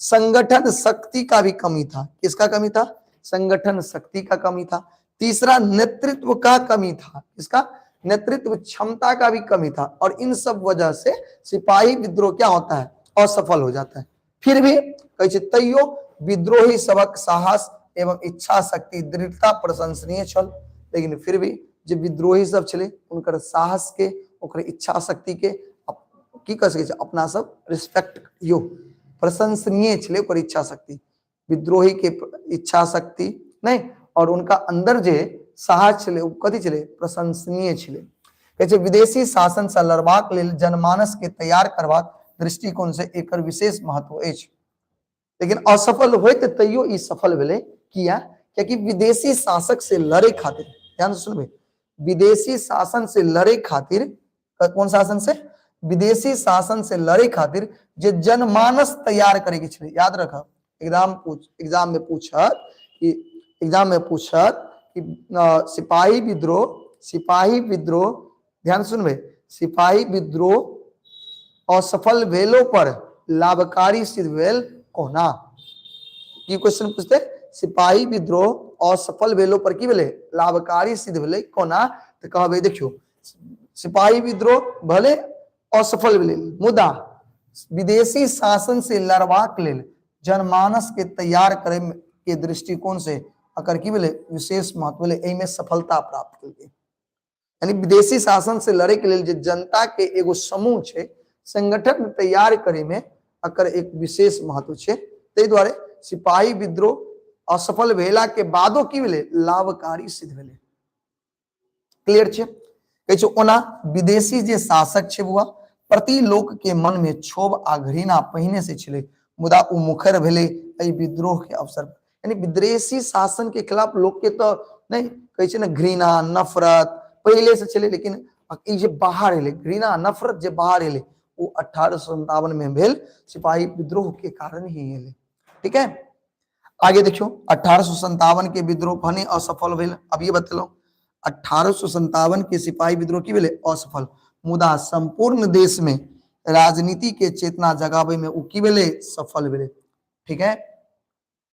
संगठन शक्ति का भी कमी था। किसका कमी था, संगठन शक्ति का कमी था। तीसरा नेतृत्व का कमी था, किसका, नेतृत्व क्षमता का भी कमी था। और इन सब वजह से सिपाही विद्रोह क्या होता है, असफल हो जाता है। फिर भी कहै छै तैयो विद्रोही सबक साहस एवं इच्छा शक्ति दृढ़ता प्रशंसनीय छल। लेकिन फिर भी जे विद्रोही सब छलै उनकर साहस के, ओकर इच्छा शक्ति के की कह सकै छै अपना सब रिस्पेक्ट यो प्रशंसनीय छलै ओकर इच्छा शक्ति, विद्रोही के इच्छा शक्ति नहीं, और उनका अंदर जे साहस छलै ओ कथी छलै, प्रशंसनीय छलै। कहै छै विदेशी शासन से लड़बाक लेल जनमानस के तैयार करबाक दृष्टिकोण से एकर विशेष महत्व अछि। लेकिन असफल होइत तैयो ई सफल भेलै, किया, कियाकि विदेशी शासक से लड़े खातिर, ध्यान से सुनबै, विदेशी शासन से लड़े खातिर, कोन शासन से, विदेशी शासन से लड़े खातिर जे जनमानस तैयार करे के छलै। याद रखब, एग्जाम में पूछत कि, एग्जाम में पूछत कि सिपाही विद्रोह, सिपाही विद्रोह, ध्यान सुनबै, सिपाही विद्रोह असफल भेलो पर लाभकारी सिद्ध भेल कोना, की क्वेश्चन पूछते, सिपाही विद्रोह असफल भेलो पर की भेलै, लाभकारी सिद्ध भेलै कोना, तो कहबै देखियौ सिपाही विद्रोह भले असफल भेलै मुदा विदेशी शासन से लड़बाक लेल जनमानस के तैयार करे के दृष्टिकोण से अकर की भेलै विशेष महत्व भेलै, एहिमे सफलता प्राप्त केलकै। यानी विदेशी शासन से लड़े के लेल जे जनता के एगो समूह छै संगठन तैयार करे में अकर एक विशेष महत्व छै। ताहि दुआरे सिपाही विद्रोह असफल भेला के बादो की भेलै, लाभकारी सिद्ध भेलै। क्लियर छै? कहै छै ओना विदेशी जे शासक छै बुआ प्रति लोक के मन में क्षोभ आ घृणा पहिने से छलै, मुदा ओ मुखर भेलै एहि विद्रोह के अवसर पर। यानी विदेशी शासन के खिलाफ लोक के तो नहीं कहै छै ने घृणा नफरत पहले से छलै, लेकिन ई जे बाहर एलै घृणा नफरत जे बाहर एलै ओ 1857 में भेल सिपाही विद्रोह के कारण ही एलै। ठीक है, आगे देखियो 1857 के विद्रोह भने असफल भेल। अब ये बतलो 1857 के सिपाही विद्रोह की भेलै असफल, मुदा संपूर्ण देश में राजनीति के चेतना जगावे में उ की भेलै सफल भेलै। ठीक है,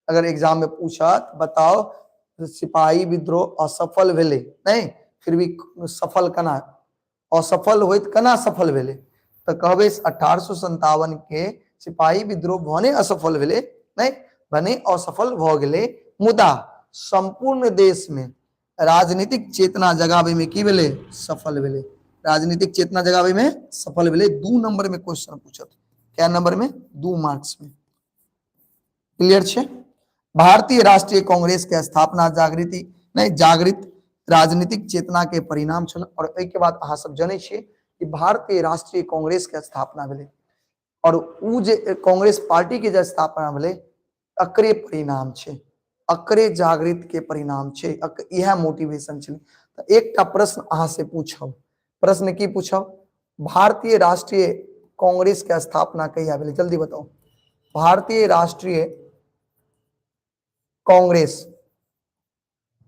अगर एग्जाम में पूछत बताओ सिपाही विद्रोह असफल भेलै नहीं, फिर भी सफल केना, असफल होइत केना सफल भेलै, तो कहबै 1857 के सिपाही विद्रोह भने असफल भेलै नहीं, भने असफल भ गेलै, मुदा संपूर्ण देश में राजनीतिक चेतना जगावे में की भेलै सफल भेलै। राजनीतिक चेतना जगावे में सफल भेलै। 2 नंबर में क्वेश्चन पूछत, क्या नंबर में, 2 मार्क्स में। क्लियर छे? भारतीय राष्ट्रीय कांग्रेस के स्थापना जागृति नहीं जागृत राजनीतिक चेतना के परिणाम छल। और एहि के बाद अहाँ सब जनै छियै कि भारतीय राष्ट्रीय कांग्रेस के स्थापना भेलै और उ जे कांग्रेस पार्टी के जे स्थापना भेलै अकरे परिणाम छै, अकरे जागृत के परिणाम छै, इएह मोटिवेशन छलै। तऽ एकटा प्रश्न अहाँ से पूछब, प्रश्न की पूछब, भारतीय राष्ट्रीय कांग्रेस के स्थापना कहिया भेलै, जल्दी बताओ। भारतीय राष्ट्रीय कांग्रेस,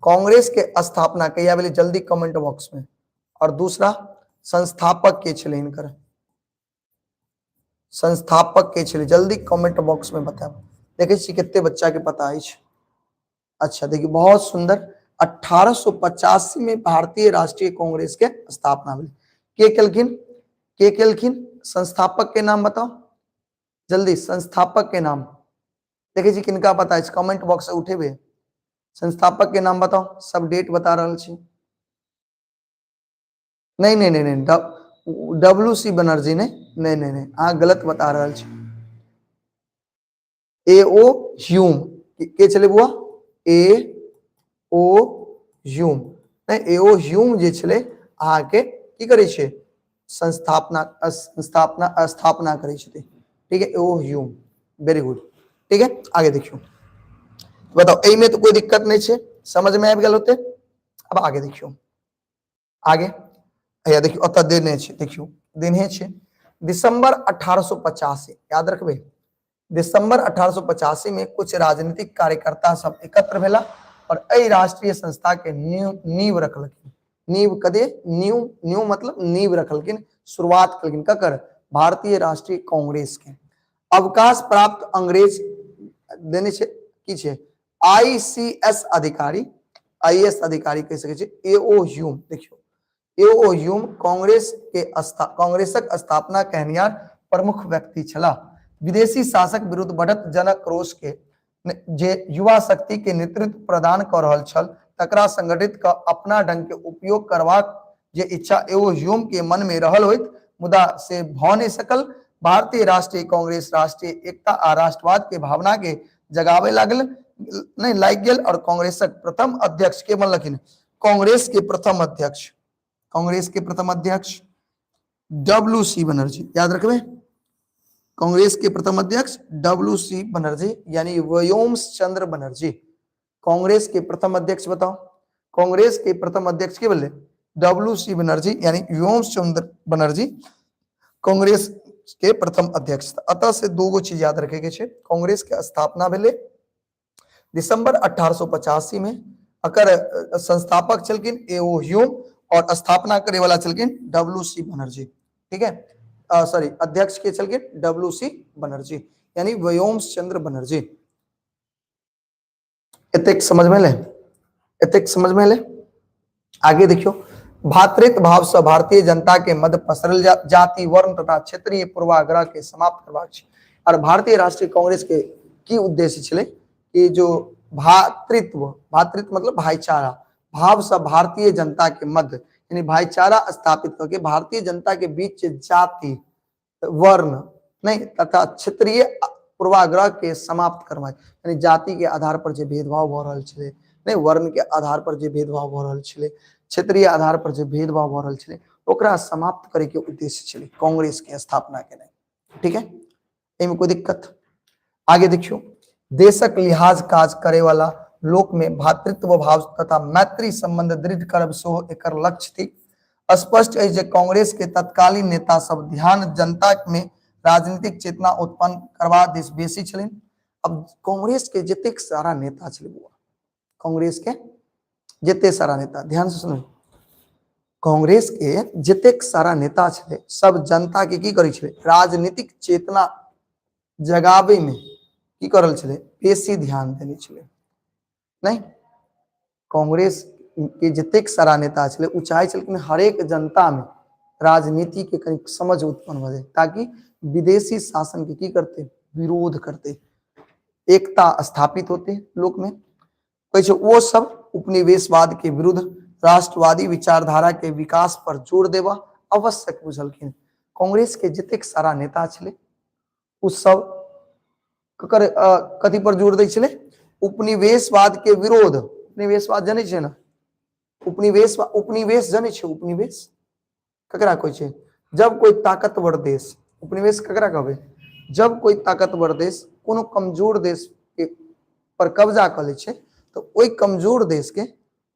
कांग्रेस के स्थापना कहिया भेलै, जल्दी कमेंट बॉक्स में। और दूसरा संस्थापक के छलै हिनकर, संस्थापक के छलै? जल्दी कमेंट बॉक्स में बतायब। देखै छी कते बच्चा के पता अछि। अच्छा देखिए, बहुत सुंदर। 1885 में भारतीय राष्ट्रीय कांग्रेस के स्थापना भेल। के केलखिन? के केलखिन? संस्थापक के नाम बताओ जल्दी, संस्थापक के नाम। देखै छी किनका पता अछि, कमेंट बॉक्स से उठेबे। संस्थापक के नाम बताओ, सब डेट बता रहल छी। नहीं नहीं नहीं नहीं, डब्ल्यू सी बनर्जी नहीं, नहीं नहीं नहीं, अहाँ गलत बता रहल छी। ए ओ ह्यूम के छलै बुआ? ए ओ ह्यूम नहीं, ए ओ ह्यूम जे छलै अहाँके की करै छै? संस्थापना, स्थापना, स्थापना करै छथिन। ठीक है, ए ओ ह्यूम, वेरी गुड। ठीक है, आगे देखियौ, बताओ एहिमे तो कोई दिक्कत नहीं छै, समझ में आबि गेल होते। अब आगे देखियौ, आगे हैया देखियौ, ओतऽ देने छै, देखियौ देने छै दिसंबर 1885, याद रखबै, दिसंबर 1885 में कुछ राजनीतिक कार्यकर्ता सब एकत्र भेला और एहि राष्ट्रीय संस्था के नींव रखलखिन। नींव कदे? नींव, नींव मतलब नींव रखलखिन, शुरुआत केलखिन ककर? भारतीय राष्ट्रीय कांग्रेस के। अवकाश प्राप्त अंग्रेज देने छै की छै? आईसीएस अधिकारी, आईएएस अधिकारी कहि सकै छी, ए ओ ह्यूम। देखियौ, ए ओ ह्यूम कांग्रेस के कांग्रेसक स्थापना कहनिहार प्रमुख व्यक्ति छलाह। विदेशी शासक विरुद्ध बढ़त जनक्रोश के जे युवा शक्ति के नेतृत्व प्रदान कऽ रहल छल, तकरा संगठित कऽ अपना ढंग के उपयोग करबाक जे इच्छा ए ओ ह्यूम के मन में रहल होइत, मुदा से भऽ नहि सकल। भारतीय राष्ट्रीय कांग्रेस राष्ट्रीय एकता आ राष्ट्रवाद के भावना के जगावे लागल नहीं लागि गेल और कांग्रेसक प्रथम अध्यक्ष के बनलखिन? कांग्रेस के प्रथम अध्यक्ष, कांग्रेस के प्रथम अध्यक्ष डब्ल्यू सी बनर्जी, याद रखबे, कांग्रेस के प्रथम अध्यक्ष डब्ल्यू सी बनर्जी यानी व्योम चंद्र बनर्जी। कांग्रेस के प्रथम अध्यक्ष बताओ, कांग्रेस के प्रथम अध्यक्ष के बोले? डब्ल्यू सी बनर्जी यानी व्योम चंद्र बनर्जी कांग्रेस के प्रथम अध्यक्ष। अतः से दो गो चीज याद रखे के छै। कांग्रेस के स्थापना भेलै दिसंबर 1885 में, अकर संस्थापक छलखिन ए ओ ह्यूम और स्थापना करे वाला छलखिन डब्ल्यू सी बनर्जी। ठीक है, सॉरी, अध्यक्ष के छलखिन डब्ल्यू सी बनर्जी यानी व्योम चंद्र बनर्जी। एतेक समझ में ले? एतेक समझ में ले? आगे देखियो, भातृत्व भाव से भारतीय जनता के मध्य पसरल जाति, वर्ण तथा क्षेत्रीय पूर्वाग्रह के समाप्त करबाक छै। और भारतीय राष्ट्रीय कांग्रेस के की उद्देश्य छलै कि जो भातृत्व, भातृत्व मतलब भाईचारा भाव से भारतीय जनता के मध्य यानी भाईचारा स्थापित करके भारतीय जनता के बीच जाति, वर्ण नहीं तथा क्षेत्रीय पूर्वाग्रह के समाप्त करना, यानी जाति के आधार पर जे भेदभाव भऽ रहल छलै, नहीं वर्ण के आधार पर जे भेदभाव भऽ रहल छलै, क्षेत्रीय आधार पर जे भेदभाव भऽ रहल छलै, ओकरा समाप्त करे के उद्देश्य छलै कांग्रेस के स्थापना केनाइ। ठीक है, एहिमे कोई दिक्कत? आगे देखियो, देशक लिहाज काज करे वाला लोक में भातृत्व भाव तथा मैत्री संबंध दृढ़ करब सेहो एकर लक्ष्य थिक। स्पष्ट अछि जे कांग्रेस के तत्कालीन नेता सब ध्यान जनता में राजनीतिक चेतना उत्पन्न करबा दिस बेसी छलनि। अब कांग्रेस के जतेक सारा नेता छलै बुआ, कांग्रेस के जते सारा नेता, ध्यान से सुनू, कांग्रेस के जतेक सारा नेता छलै सब जनता के की करै छलै? राजनीतिक चेतना जगाबै में की करल छलै? बेसी ध्यान देने छलै। नहीं, कांग्रेस के जतेक सारा नेता छलै ओ चाहै छलखिन हरेक जनता में राजनीति के कनी समझ उत्पन्न भऽ जाय, ताकि विदेशी शासन के की करते? विरोध करते, एकता स्थापित होते लोक में। कहै छै ओ सब उपनिवेशवाद के विरुद्ध राष्ट्रवादी विचारधारा के विकास पर जोर देबा आवश्यक बुझलखिन। कांग्रेस के जतेक सारा नेता छलै ओ सब ककर कथी पर जोर दै छलै? उपनिवेशवाद के विरोध। उपनिवेशवाद जनै छै ने? उपनिवेश, उपनिवेश जनै छै? उपनिवेश ककरा कहै छै? जब कोई ताकतवर देश, उपनिवेश ककरा कहबै? जब कोई ताकतवर देश कोनो कमजोर देश के पर कब्जा कऽ लै छै तऽ ओहि कमजोर देश के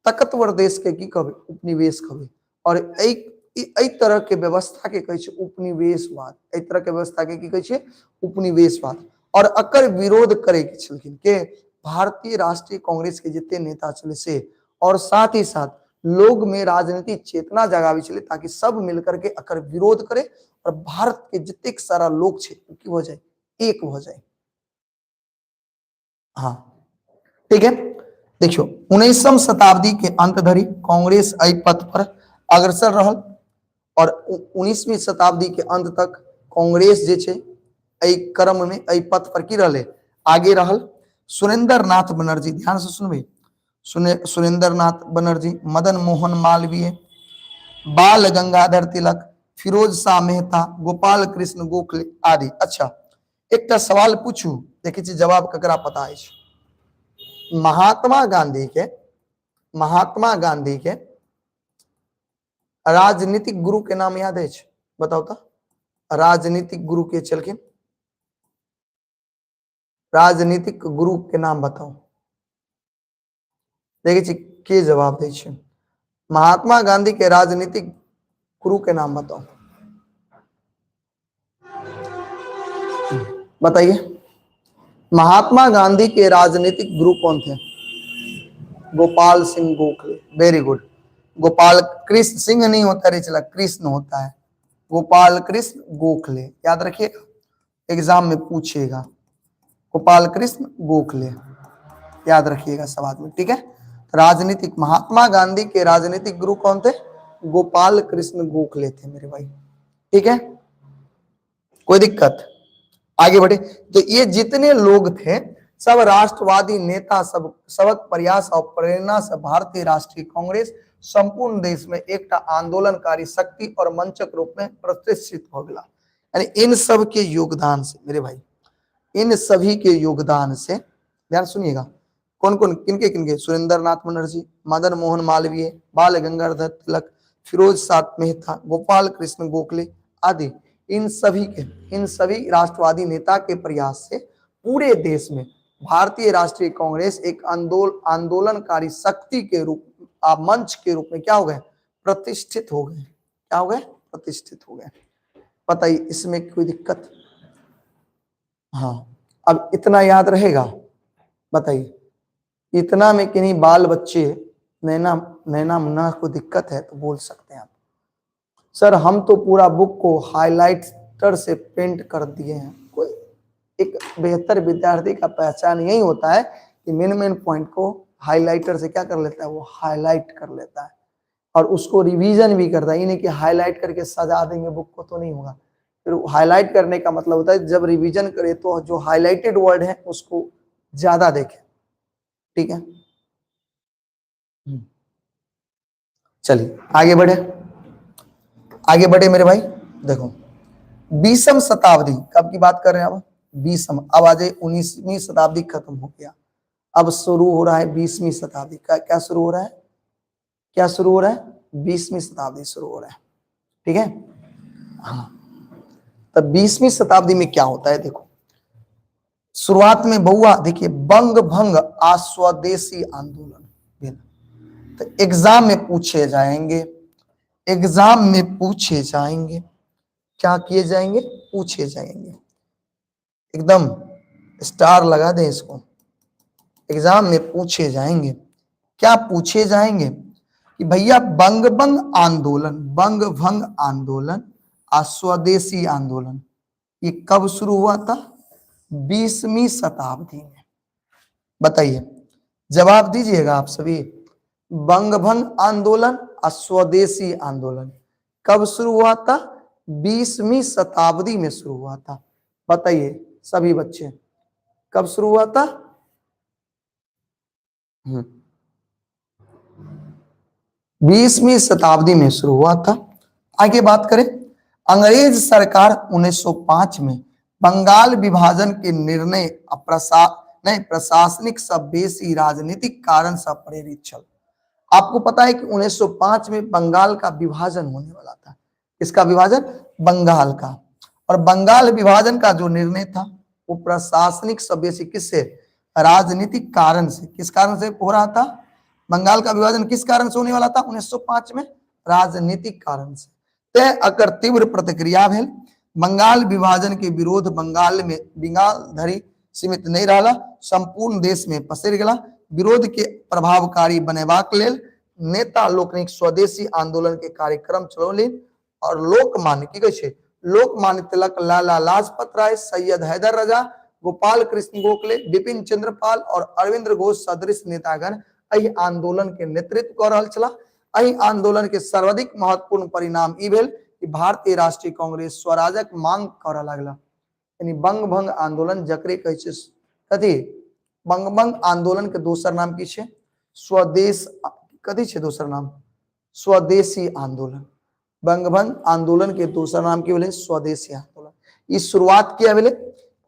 ताकतवर देश के की कहबै? उपनिवेश कहबै। और एहि तरह के व्यवस्था के कहै छै उपनिवेशवाद। एहि तरह के व्यवस्था के की कहै छै? उपनिवेशवाद। और एकर विरोध करे के छलखिन के? भारतीय राष्ट्रीय कांग्रेस के जते नेता छलै से, और साथ ही साथ लोग में राजनीतिक चेतना जगावे छलै ताकि सब मिलकर के एकर विरोध करे और भारत के जतेक सारा लोग छै ओ की भऽ जाय, एक भऽ जाय। हाँ ठीक है। देखियो 19वीं शताब्दी के अंत धरि कांग्रेस एहि पथ पर अग्रसर रहल और 19वीं शताब्दी के अंत तक कांग्रेस जे छै एहि क्रम में एहि पथ पर की रहले, आगे रहल। सुरेंद्र नाथ बनर्जी, ध्यान से सुनबे, सुरेंद्र नाथ बनर्जी, मदन मोहन मालवीय, बाल गंगाधर तिलक, फिरोज शाह मेहता, गोपाल कृष्ण गोखले आदि। अच्छा एकटा सवाल पूछू, देखै छी जवाब ककरा पता अछि। महात्मा गांधी के राजनीतिक गुरु के नाम याद अछि? बताउ तऽ, राजनीतिक गुरु के छलखिन? राजनीतिक गुरु के नाम बताउ। देखै छी के जवाब दै छै। महात्मा गांधी के राजनीतिक गुरु के नाम बताओ, बताइए। महात्मा गांधी के राजनीतिक गुरु कौन थे? गोपाल सिंह गोखले, वेरी गुड। गोपाल कृष्ण सिंह नहीं होता रे चला, कृष्ण होता है, गोपाल कृष्ण गोखले, याद रखिएगा, एग्जाम में पूछेगा, गोपाल कृष्ण गोखले, याद रखिएगा सब आदमी, ठीक है। राजनीतिक, महात्मा गांधी के राजनीतिक गुरु कौन थे? गोपाल कृष्ण गोखले थे मेरे भाई, ठीक है, कोई दिक्कत? आगे बढ़े तो ये जितने लोग थे सब राष्ट्रवादी नेता, सब सबक प्रयास और प्रेरणा से भारतीय राष्ट्रीय कांग्रेस संपूर्ण देश में एकटा आंदोलनकारी शक्ति और मंचक रूप में प्रतिष्ठित हो गया। यानी इन सब के योगदान से मेरे भाई, इन सभी के योगदान से, ध्यान सुनिएगा, कौन कौन, किनके किनके, सुरेंद्र नाथ बनर्जी, मदन मोहन मालवीय, बाल गंगाधर तिलक, फिरोज शाह मेहता, गोपाल कृष्ण गोखले आदि, इन सभी राष्ट्रवादी नेता के प्रयास से पूरे देश में भारतीय राष्ट्रीय कांग्रेस एक आंदोलनकारी शक्ति के रूप, मंच के रूप में क्या हो गए, प्रतिष्ठित हो गए। क्या हो गए? प्रतिष्ठित हो गए। बताइए इसमें कोई दिक्कत? हाँ, अब इतना याद रहेगा। बताइए इतना में किन्हीं बाल बच्चे नैना नैना मुन्ना को दिक्कत है तो बोल सकते हैं आप, सर हम तो पूरा बुक को हाईलाइटर से पेंट कर दिए हैं। कोई एक बेहतर विद्यार्थी का पहचान यही होता है कि मेन मेन पॉइंट को हाईलाइटर से क्या कर लेता है, वो हाईलाइट कर लेता है और उसको रिवीजन भी करता है। ये नहीं कि हाईलाइट करके सजा देंगे बुक को तो नहीं होगा। फिर हाईलाइट करने का मतलब होता है जब रिवीजन करे तो जो हाईलाइटेड वर्ड है उसको ज्यादा देखें, ठीक है। चलिए आगे बढ़े, आगे बढ़े मेरे भाई। देखो 20वीं शताब्दी कब की बात कर रहे हैं अब, 20वीं, अब आज 19वीं शताब्दी खत्म हो गया, अब शुरू हो रहा है 20वीं शताब्दी का। क्या शुरू हो रहा है, क्या शुरू हो रहा है, 20वीं शताब्दी शुरू हो रहा है, ठीक है। हाँ, तब 20वीं शताब्दी में क्या होता है, देखो शुरुआत में बउआ देखिए बंग भंग आ स्वदेशी आंदोलन भेल, तो एग्जाम में पूछे जाएंगे, एग्जाम में पूछे जाएंगे, क्या किए जाएंगे, पूछे जाएंगे, एकदम स्टार लगा दें इसको, एग्जाम में पूछे जाएंगे। क्या पूछे जाएंगे कि भैया बंग भंग आंदोलन, बंग भंग आंदोलन आ स्वदेशी आंदोलन ये कब शुरू हुआ था, 20वीं शताब्दी में। बताइए जवाब दीजिएगा आप सभी, बंग भंग आंदोलन और स्वदेशी आंदोलन कब शुरू हुआ था, 20वीं शताब्दी में शुरू हुआ था। बताइए सभी बच्चे कब शुरू हुआ था, 20वीं शताब्दी में शुरू हुआ था। आगे बात करें, अंग्रेज सरकार 1905 में बंगाल विभाजन के निर्णय प्रशासनिक सब बेसी राजनीतिक कारण से प्रेरित छल। आपको पता है कि 1905 में बंगाल का विभाजन होने वाला था। किसका विभाजन, बंगाल का। और बंगाल विभाजन का जो निर्णय था वो प्रशासनिक सब बेसी किससे, राजनीतिक कारण से। किस कारण से हो रहा था बंगाल का विभाजन, किस कारण से होने वाला था 1905 में, राजनीतिक कारण से। तय अकर तीव्र प्रतिक्रिया भेल। बंगाल विभाजन के विरोध बंगाल में बंगाल धरि सीमित नहीं रहा, संपूर्ण देश में पसरि गेला। विरोध के प्रभावकारी बनेबाक लेल नेता लोकनिक स्वदेशी आंदोलन के कार्यक्रम चलौलनि और लोकमान्य की कहै छै, लोकमान्य तिलक, लाला लाजपत राय, सैयद हैदर रजा, गोपाल कृष्ण गोखले, विपिन चंद्रपाल और अरविंद घोष सदृश नेतागण एहि आंदोलन के नेतृत्व कर रहल छलाह। एहि आंदोलन के सर्वाधिक महत्वपूर्ण परिणाम ई भेल कि भारतीय राष्ट्रीय कांग्रेस स्वराजक मांग करऽ लागला। यानी बंग भंग आंदोलन जकरे कहै छै कथी, बंग भंग आंदोलन के दोसर नाम की छै? स्वदेश। कथी छै दोसर नाम? स्वदेशी आंदोलन। बंग भंग आंदोलन के दोसर नाम की भेलै? स्वदेशी आंदोलन। ई शुरुआत किया भेलै?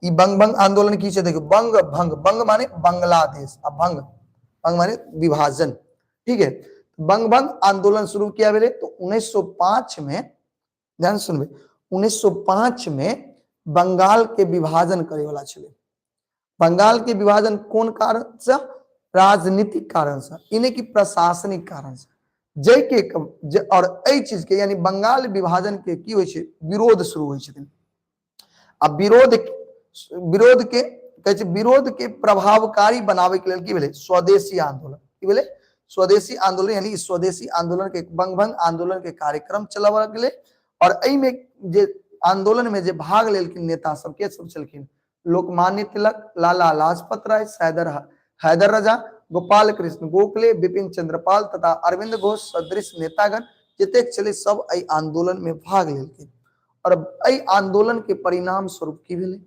ई बंग भंग आंदोलन की छै? देखियौ, बंग भंग, बंग माने बांग्लादेश आ भंग, भंग माने विभाजन, ठीक है। बंग भंग आंदोलन शुरू किया भेलै तो 1905 में, ध्यान सुनबै, 1905 में बंगाल के विभाजन करे वाला छलै। बंगाल के विभाजन कोन कारण से? राजनीतिक कारण से, इने की प्रशासनिक कारण से। जै के और एहि चीज के यानी बंगाल विभाजन के की होइ छै? विरोध शुरू होइ छथिन। आ विरोध, विरोध के कहै छै, विरोध के प्रभावकारी बनावे के लेल की भेलै? स्वदेशी आंदोलन। की भेलै? स्वदेशी आंदोलन। यानी स्वदेशी आंदोलन के बंग भंग आंदोलन के कार्यक्रम चलाबऽ गेलै। और एहिमे जे आंदोलन में जे भाग लेलखिन नेता सब, के सब छलखिन? लोकमान्य तिलक, लाला लाजपत राय, सैदर हैदर रजा, गोपाल कृष्ण गोखले, विपिन चंद्रपाल तथा अरविंद घोष सदृश नेतागण जतेक छलै सब एहि आंदोलन में भाग लेलखिन। और एहि आंदोलन के परिणाम स्वरूप की भेलै?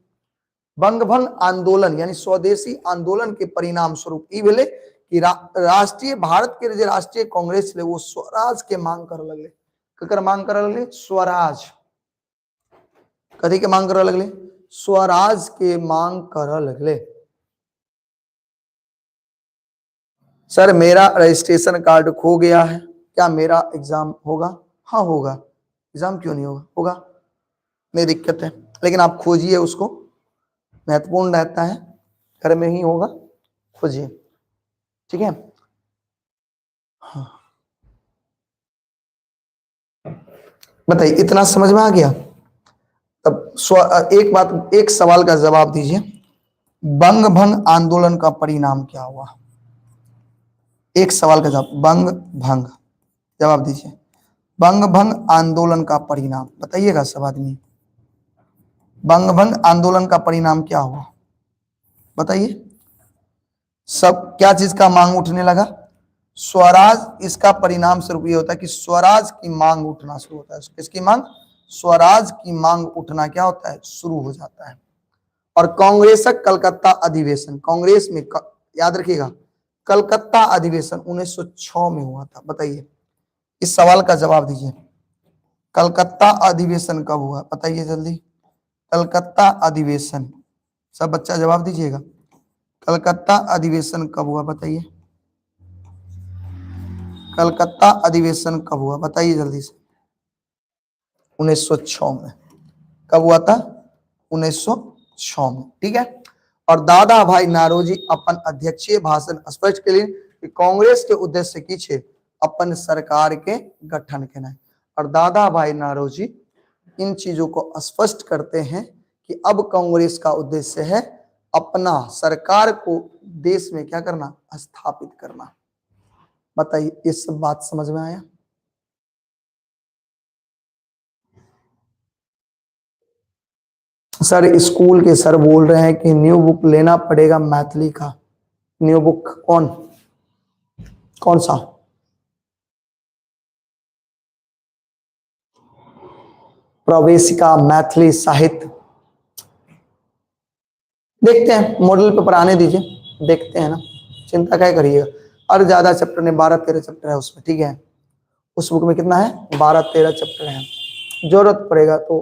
बंगभंग आंदोलन यानी स्वदेशी आंदोलन के परिणाम स्वरूप ई भेलै कि राष्ट्रीय भारत के जे राष्ट्रीय कांग्रेस छलै वो स्वराज के मांग करऽ लगलै। ककर मांग करऽ लगलै? स्वराज। कथी के मांग करऽ लगलै? स्वराज के मांग करऽ लगलै। सर मेरा रजिस्ट्रेशन कार्ड खो गया है, क्या मेरा एग्जाम होगा? हाँ होगा, एग्जाम क्यों नहीं होगा, होगा, नहीं दिक्कत है, लेकिन आप खोजिए उसको, महत्वपूर्ण रहता है, घर में ही होगा, खोजिए, ठीक है। हाँ बताइए, इतना समझ में आ गया? तब एक बात, एक सवाल का जवाब दीजिए, बंग भंग आंदोलन का परिणाम क्या हुआ? एक सवाल का जवाब, बंग भंग, जवाब दीजिए, बंग भंग आंदोलन का परिणाम बताइएगा सब आदमी। बंग भंग आंदोलन का परिणाम क्या हुआ बताइए सब। क्या चीज का मांग उठने लगा? स्वराज। इसका परिणाम स्वरूप ये होता है कि स्वराज की मांग उठना शुरू होता है। किसकी मांग? स्वराज की मांग उठना क्या होता है? शुरू हो जाता है। और कांग्रेस कलकत्ता अधिवेशन, कांग्रेस में याद रखिएगा कलकत्ता अधिवेशन 1906 में हुआ था। बताइए, इस सवाल का जवाब दीजिए, कलकत्ता अधिवेशन कब हुआ बताइए जल्दी। कलकत्ता अधिवेशन, सब बच्चा जवाब दीजिएगा, कलकत्ता अधिवेशन कब हुआ बताइए। कलकत्ता अधिवेशन कब हुआ बताइए जल्दी से। 1906 में। कब हुआ था? 1906 में, ठीक है। और दादा भाई नारोजी अपन अध्यक्षीय भाषण स्पष्ट के लिए कि कांग्रेस के उद्देश्य की छे अपन सरकार के गठन केनाइ। और दादा भाई नारोजी इन चीजों को स्पष्ट करते हैं कि अब कांग्रेस का उद्देश्य है अपना सरकार को देश में क्या करना, स्थापित करना। बताइए, ये सब बात समझ में आया? सर स्कूल के सर बोल रहे हैं कि न्यू बुक लेना पड़ेगा मैथिली का। न्यू बुक कौन कौन सा? प्रवेशिका मैथिली साहित्य। देखते हैं, मॉडल पेपर आने दीजिए, देखते हैं ना, चिंता क्या करिएगा। और ज्यादा चैप्टर नहीं, 12-13 चैप्टर है उसमें, ठीक है। उस बुक में कितना है? 12-13 चैप्टर है। जरूरत पड़ेगा तो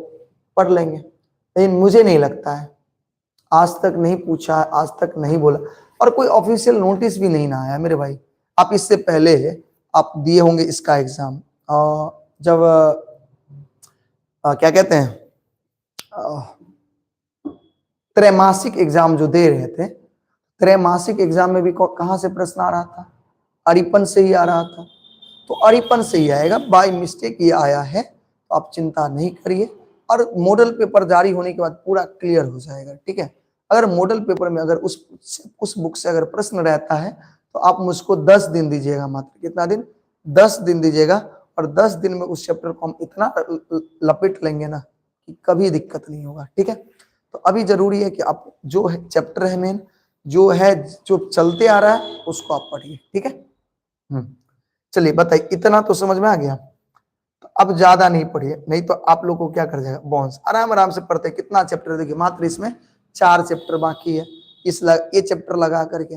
पढ़ लेंगे, लेकिन मुझे नहीं लगता है, आज तक नहीं पूछा, आज तक नहीं बोला, और कोई ऑफिशियल नोटिस भी नहीं ना आया मेरे भाई। आप इससे पहले आप दिए होंगे इसका एग्जाम, जब क्या कहते हैं, त्रैमासिक एग्जाम जो दे रहे थे, त्रैमासिक एग्जाम में भी कहाँ से प्रश्न आ रहा था? अरिपन से ही आ रहा था। तो अरिपन से ही आएगा, बाय मिस्टेक ये आया है, तो आप चिंता नहीं करिए। और मॉडल पेपर जारी होने के बाद पूरा क्लियर हो जाएगा, ठीक है। अगर मॉडल पेपर में अगर उस बुक से अगर प्रश्न रहता है तो आप मुझको 10 दिन दीजिएगा मात्र। कितना दिन? 10 दिन दीजिएगा। और 10 दिन में उस चैप्टर को हम इतना लपेट लेंगे ना कि कभी दिक्कत नहीं होगा। ठीक है, तो अभी जरूरी है कि आप जो है चैप्टर है मेन, जो है जो चलते आ रहा है उसको आप पढ़िए। ठीक है, चलिए बताइए, इतना तो समझ में आ गया। तो अब ज्यादा नहीं पढ़िए, नहीं तो आप लोग को क्या कर जाएगा बाउंस। आराम आराम से पढ़ते हैं। कितना चैप्टर देखिए, मात्र इसमें 4 चैप्टर बाकी है। इस ये चैप्टर लगा करके,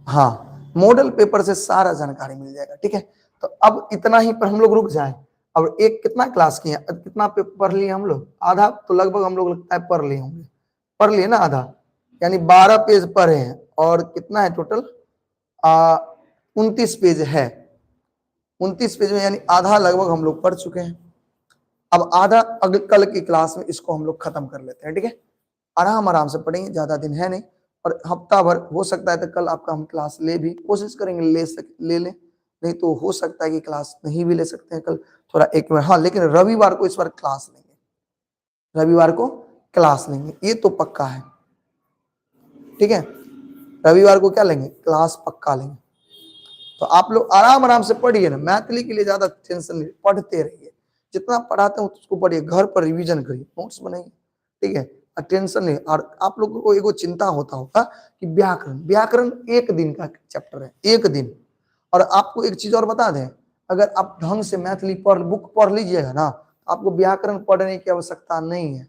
हाँ, मॉडल पेपर से सारा जानकारी मिल जाएगा। ठीक है, तो अब इतना ही पर हम लोग रुक जाएं। अब एक कितना क्लास किए, अब कितना पेपर पढ़ लिए हम लोग, आधा तो लगभग हम लोग लगता है पढ़ लिए होंगे, पढ़ लिए ना आधा, यानी 12 पेज पढ़े हैं। और कितना है टोटल, 29 पेज है। 29 पेज में यानी आधा लगभग हम लोग पढ़ चुके हैं। अब आधा अगले कल की क्लास में इसको हम लोग खत्म कर लेते हैं। ठीक है, आराम आराम से पढ़ेंगे, ज्यादा दिन है नहीं, और हफ्ता भर हो सकता है तो कल आपका हम क्लास ले भी कोशिश करेंगे, ले लें, नहीं तो हो सकता है कि क्लास नहीं भी ले सकते हैं कल, थोड़ा एक बार, हाँ, लेकिन रविवार को इस बार क्लास लेंगे, रविवार को क्लास लेंगे, ये तो पक्का है। ठीक है, रविवार को क्या लेंगे, क्लास पक्का लेंगे। तो आप लोग आराम आराम से पढ़िए ना, मैथिली के लिए ज्यादा टेंशन नहीं, पढ़ते रहिए, जितना पढ़ाते हैं उसको पढ़िए, घर पर रिवीजन करिए, नोट्स बनाइए। ठीक है, टेंशन नहीं। और आप लोगों को एगो चिंता होता होगा कि व्याकरण, व्याकरण एक दिन का चैप्टर है, एक दिन। और आपको एक चीज और बता दें, अगर आप ढंग से मैथिली पढ़ बुक पढ़ लीजिएगा ना, आपको व्याकरण पढ़ने की आवश्यकता नहीं है,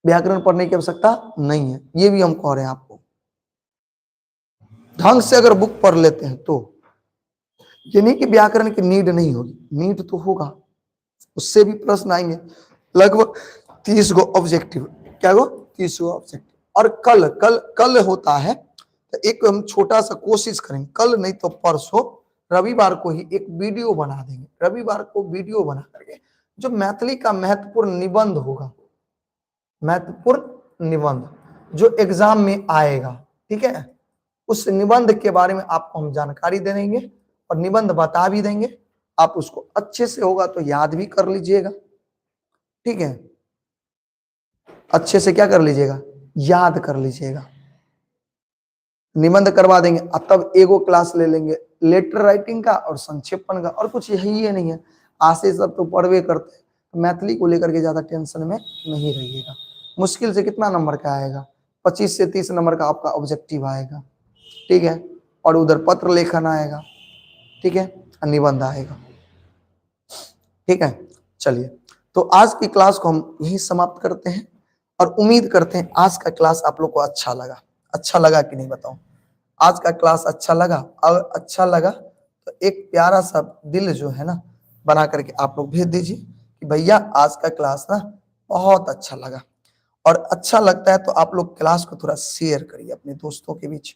व्याकरण पढ़ने की आवश्यकता नहीं है, ये भी हम कह रहे हैं आपको। ढंग से अगर बुक पढ़ लेते हैं तो ये नहीं कि व्याकरण की नीड नहीं होगी, नीड तो होगा, उससे भी प्रश्न आएंगे। लगभग 30 गो ऑब्जेक्टिव, क्या गो, 30 गो ऑब्जेक्टिव। और कल कल कल होता है तो एक हम छोटा सा कोशिश करेंगे, कल नहीं तो परसों रविवार को ही एक वीडियो बना देंगे। रविवार को वीडियो बना करके जो मैथिली का महत्वपूर्ण निबंध होगा, महत्वपूर्ण निबंध जो एग्जाम में आएगा, ठीक है, उस निबंध के बारे में आपको हम जानकारी दे देंगे और निबंध बता भी देंगे। आप उसको अच्छे से होगा तो याद भी कर लीजिएगा, ठीक है, अच्छे से क्या कर लीजिएगा, याद कर लीजिएगा। निबंध करवा देंगे, तब एगो क्लास ले लेंगे लेटर राइटिंग का और संक्षेपण का, और कुछ यही है नहीं है। आसे सब तो पढ़वे करते हैं, तो मैथिली को लेकर के ज्यादा टेंशन में नहीं रहिएगा। मुश्किल से कितना नंबर का आएगा, 25 से 30 नंबर का आपका ऑब्जेक्टिव आएगा, ठीक है, और उधर पत्र लेखन आएगा, ठीक है, निबंध आएगा, ठीक है। चलिए, तो आज की क्लास को हम यहीं समाप्त करते हैं और उम्मीद करते हैं आज का क्लास आप लोग को अच्छा लगा। अच्छा लगा कि नहीं बताओ, आज का क्लास अच्छा लगा? अगर अच्छा लगा तो एक प्यारा सा दिल जो है ना बना करके आप लोग भेज दीजिए कि भैया आज का क्लास ना बहुत अच्छा लगा। और अच्छा लगता है तो आप लोग क्लास को थोड़ा शेयर करिए अपने दोस्तों के बीच,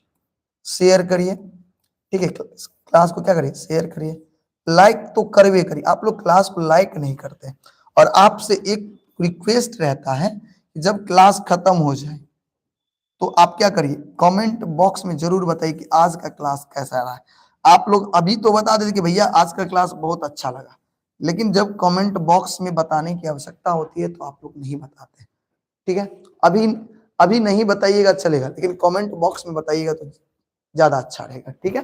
शेयर करिए, ठीक है। क्लास को क्या करिए, शेयर करिए, लाइक तो करवे करिए। आप लोग क्लास को लाइक नहीं करते। और आपसे एक रिक्वेस्ट रहता है कि जब क्लास खत्म हो जाए तो आप क्या करिए, कमेंट बॉक्स में जरूर बताइए कि आज का क्लास कैसा रहा है। आप लोग अभी तो बता देते कि भैया आज का क्लास बहुत अच्छा लगा, लेकिन जब कमेंट बॉक्स में बताने की आवश्यकता होती है तो आप लोग नहीं बताते, ठीक है। अभी अभी नहीं बताइएगा चलेगा, लेकिन कमेंट बॉक्स में बताइएगा तो ज्यादा अच्छा रहेगा, ठीक है,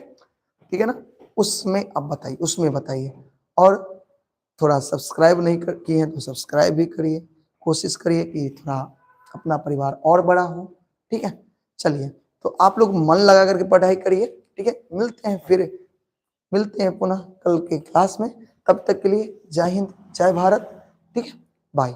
ठीक है ना। उसमें आप बताइए, उसमें बताइए। और थोड़ा सब्सक्राइब नहीं किए हैं तो सब्सक्राइब भी करिए, कोशिश करिए कि थोड़ा अपना परिवार और बड़ा हो, ठीक है। चलिए, तो आप लोग मन लगा करके पढ़ाई करिए, ठीक है। मिलते हैं फिर, मिलते हैं पुनः कल के क्लास में। तब तक के लिए जय हिंद, जय भारत, ठीक है, बाय।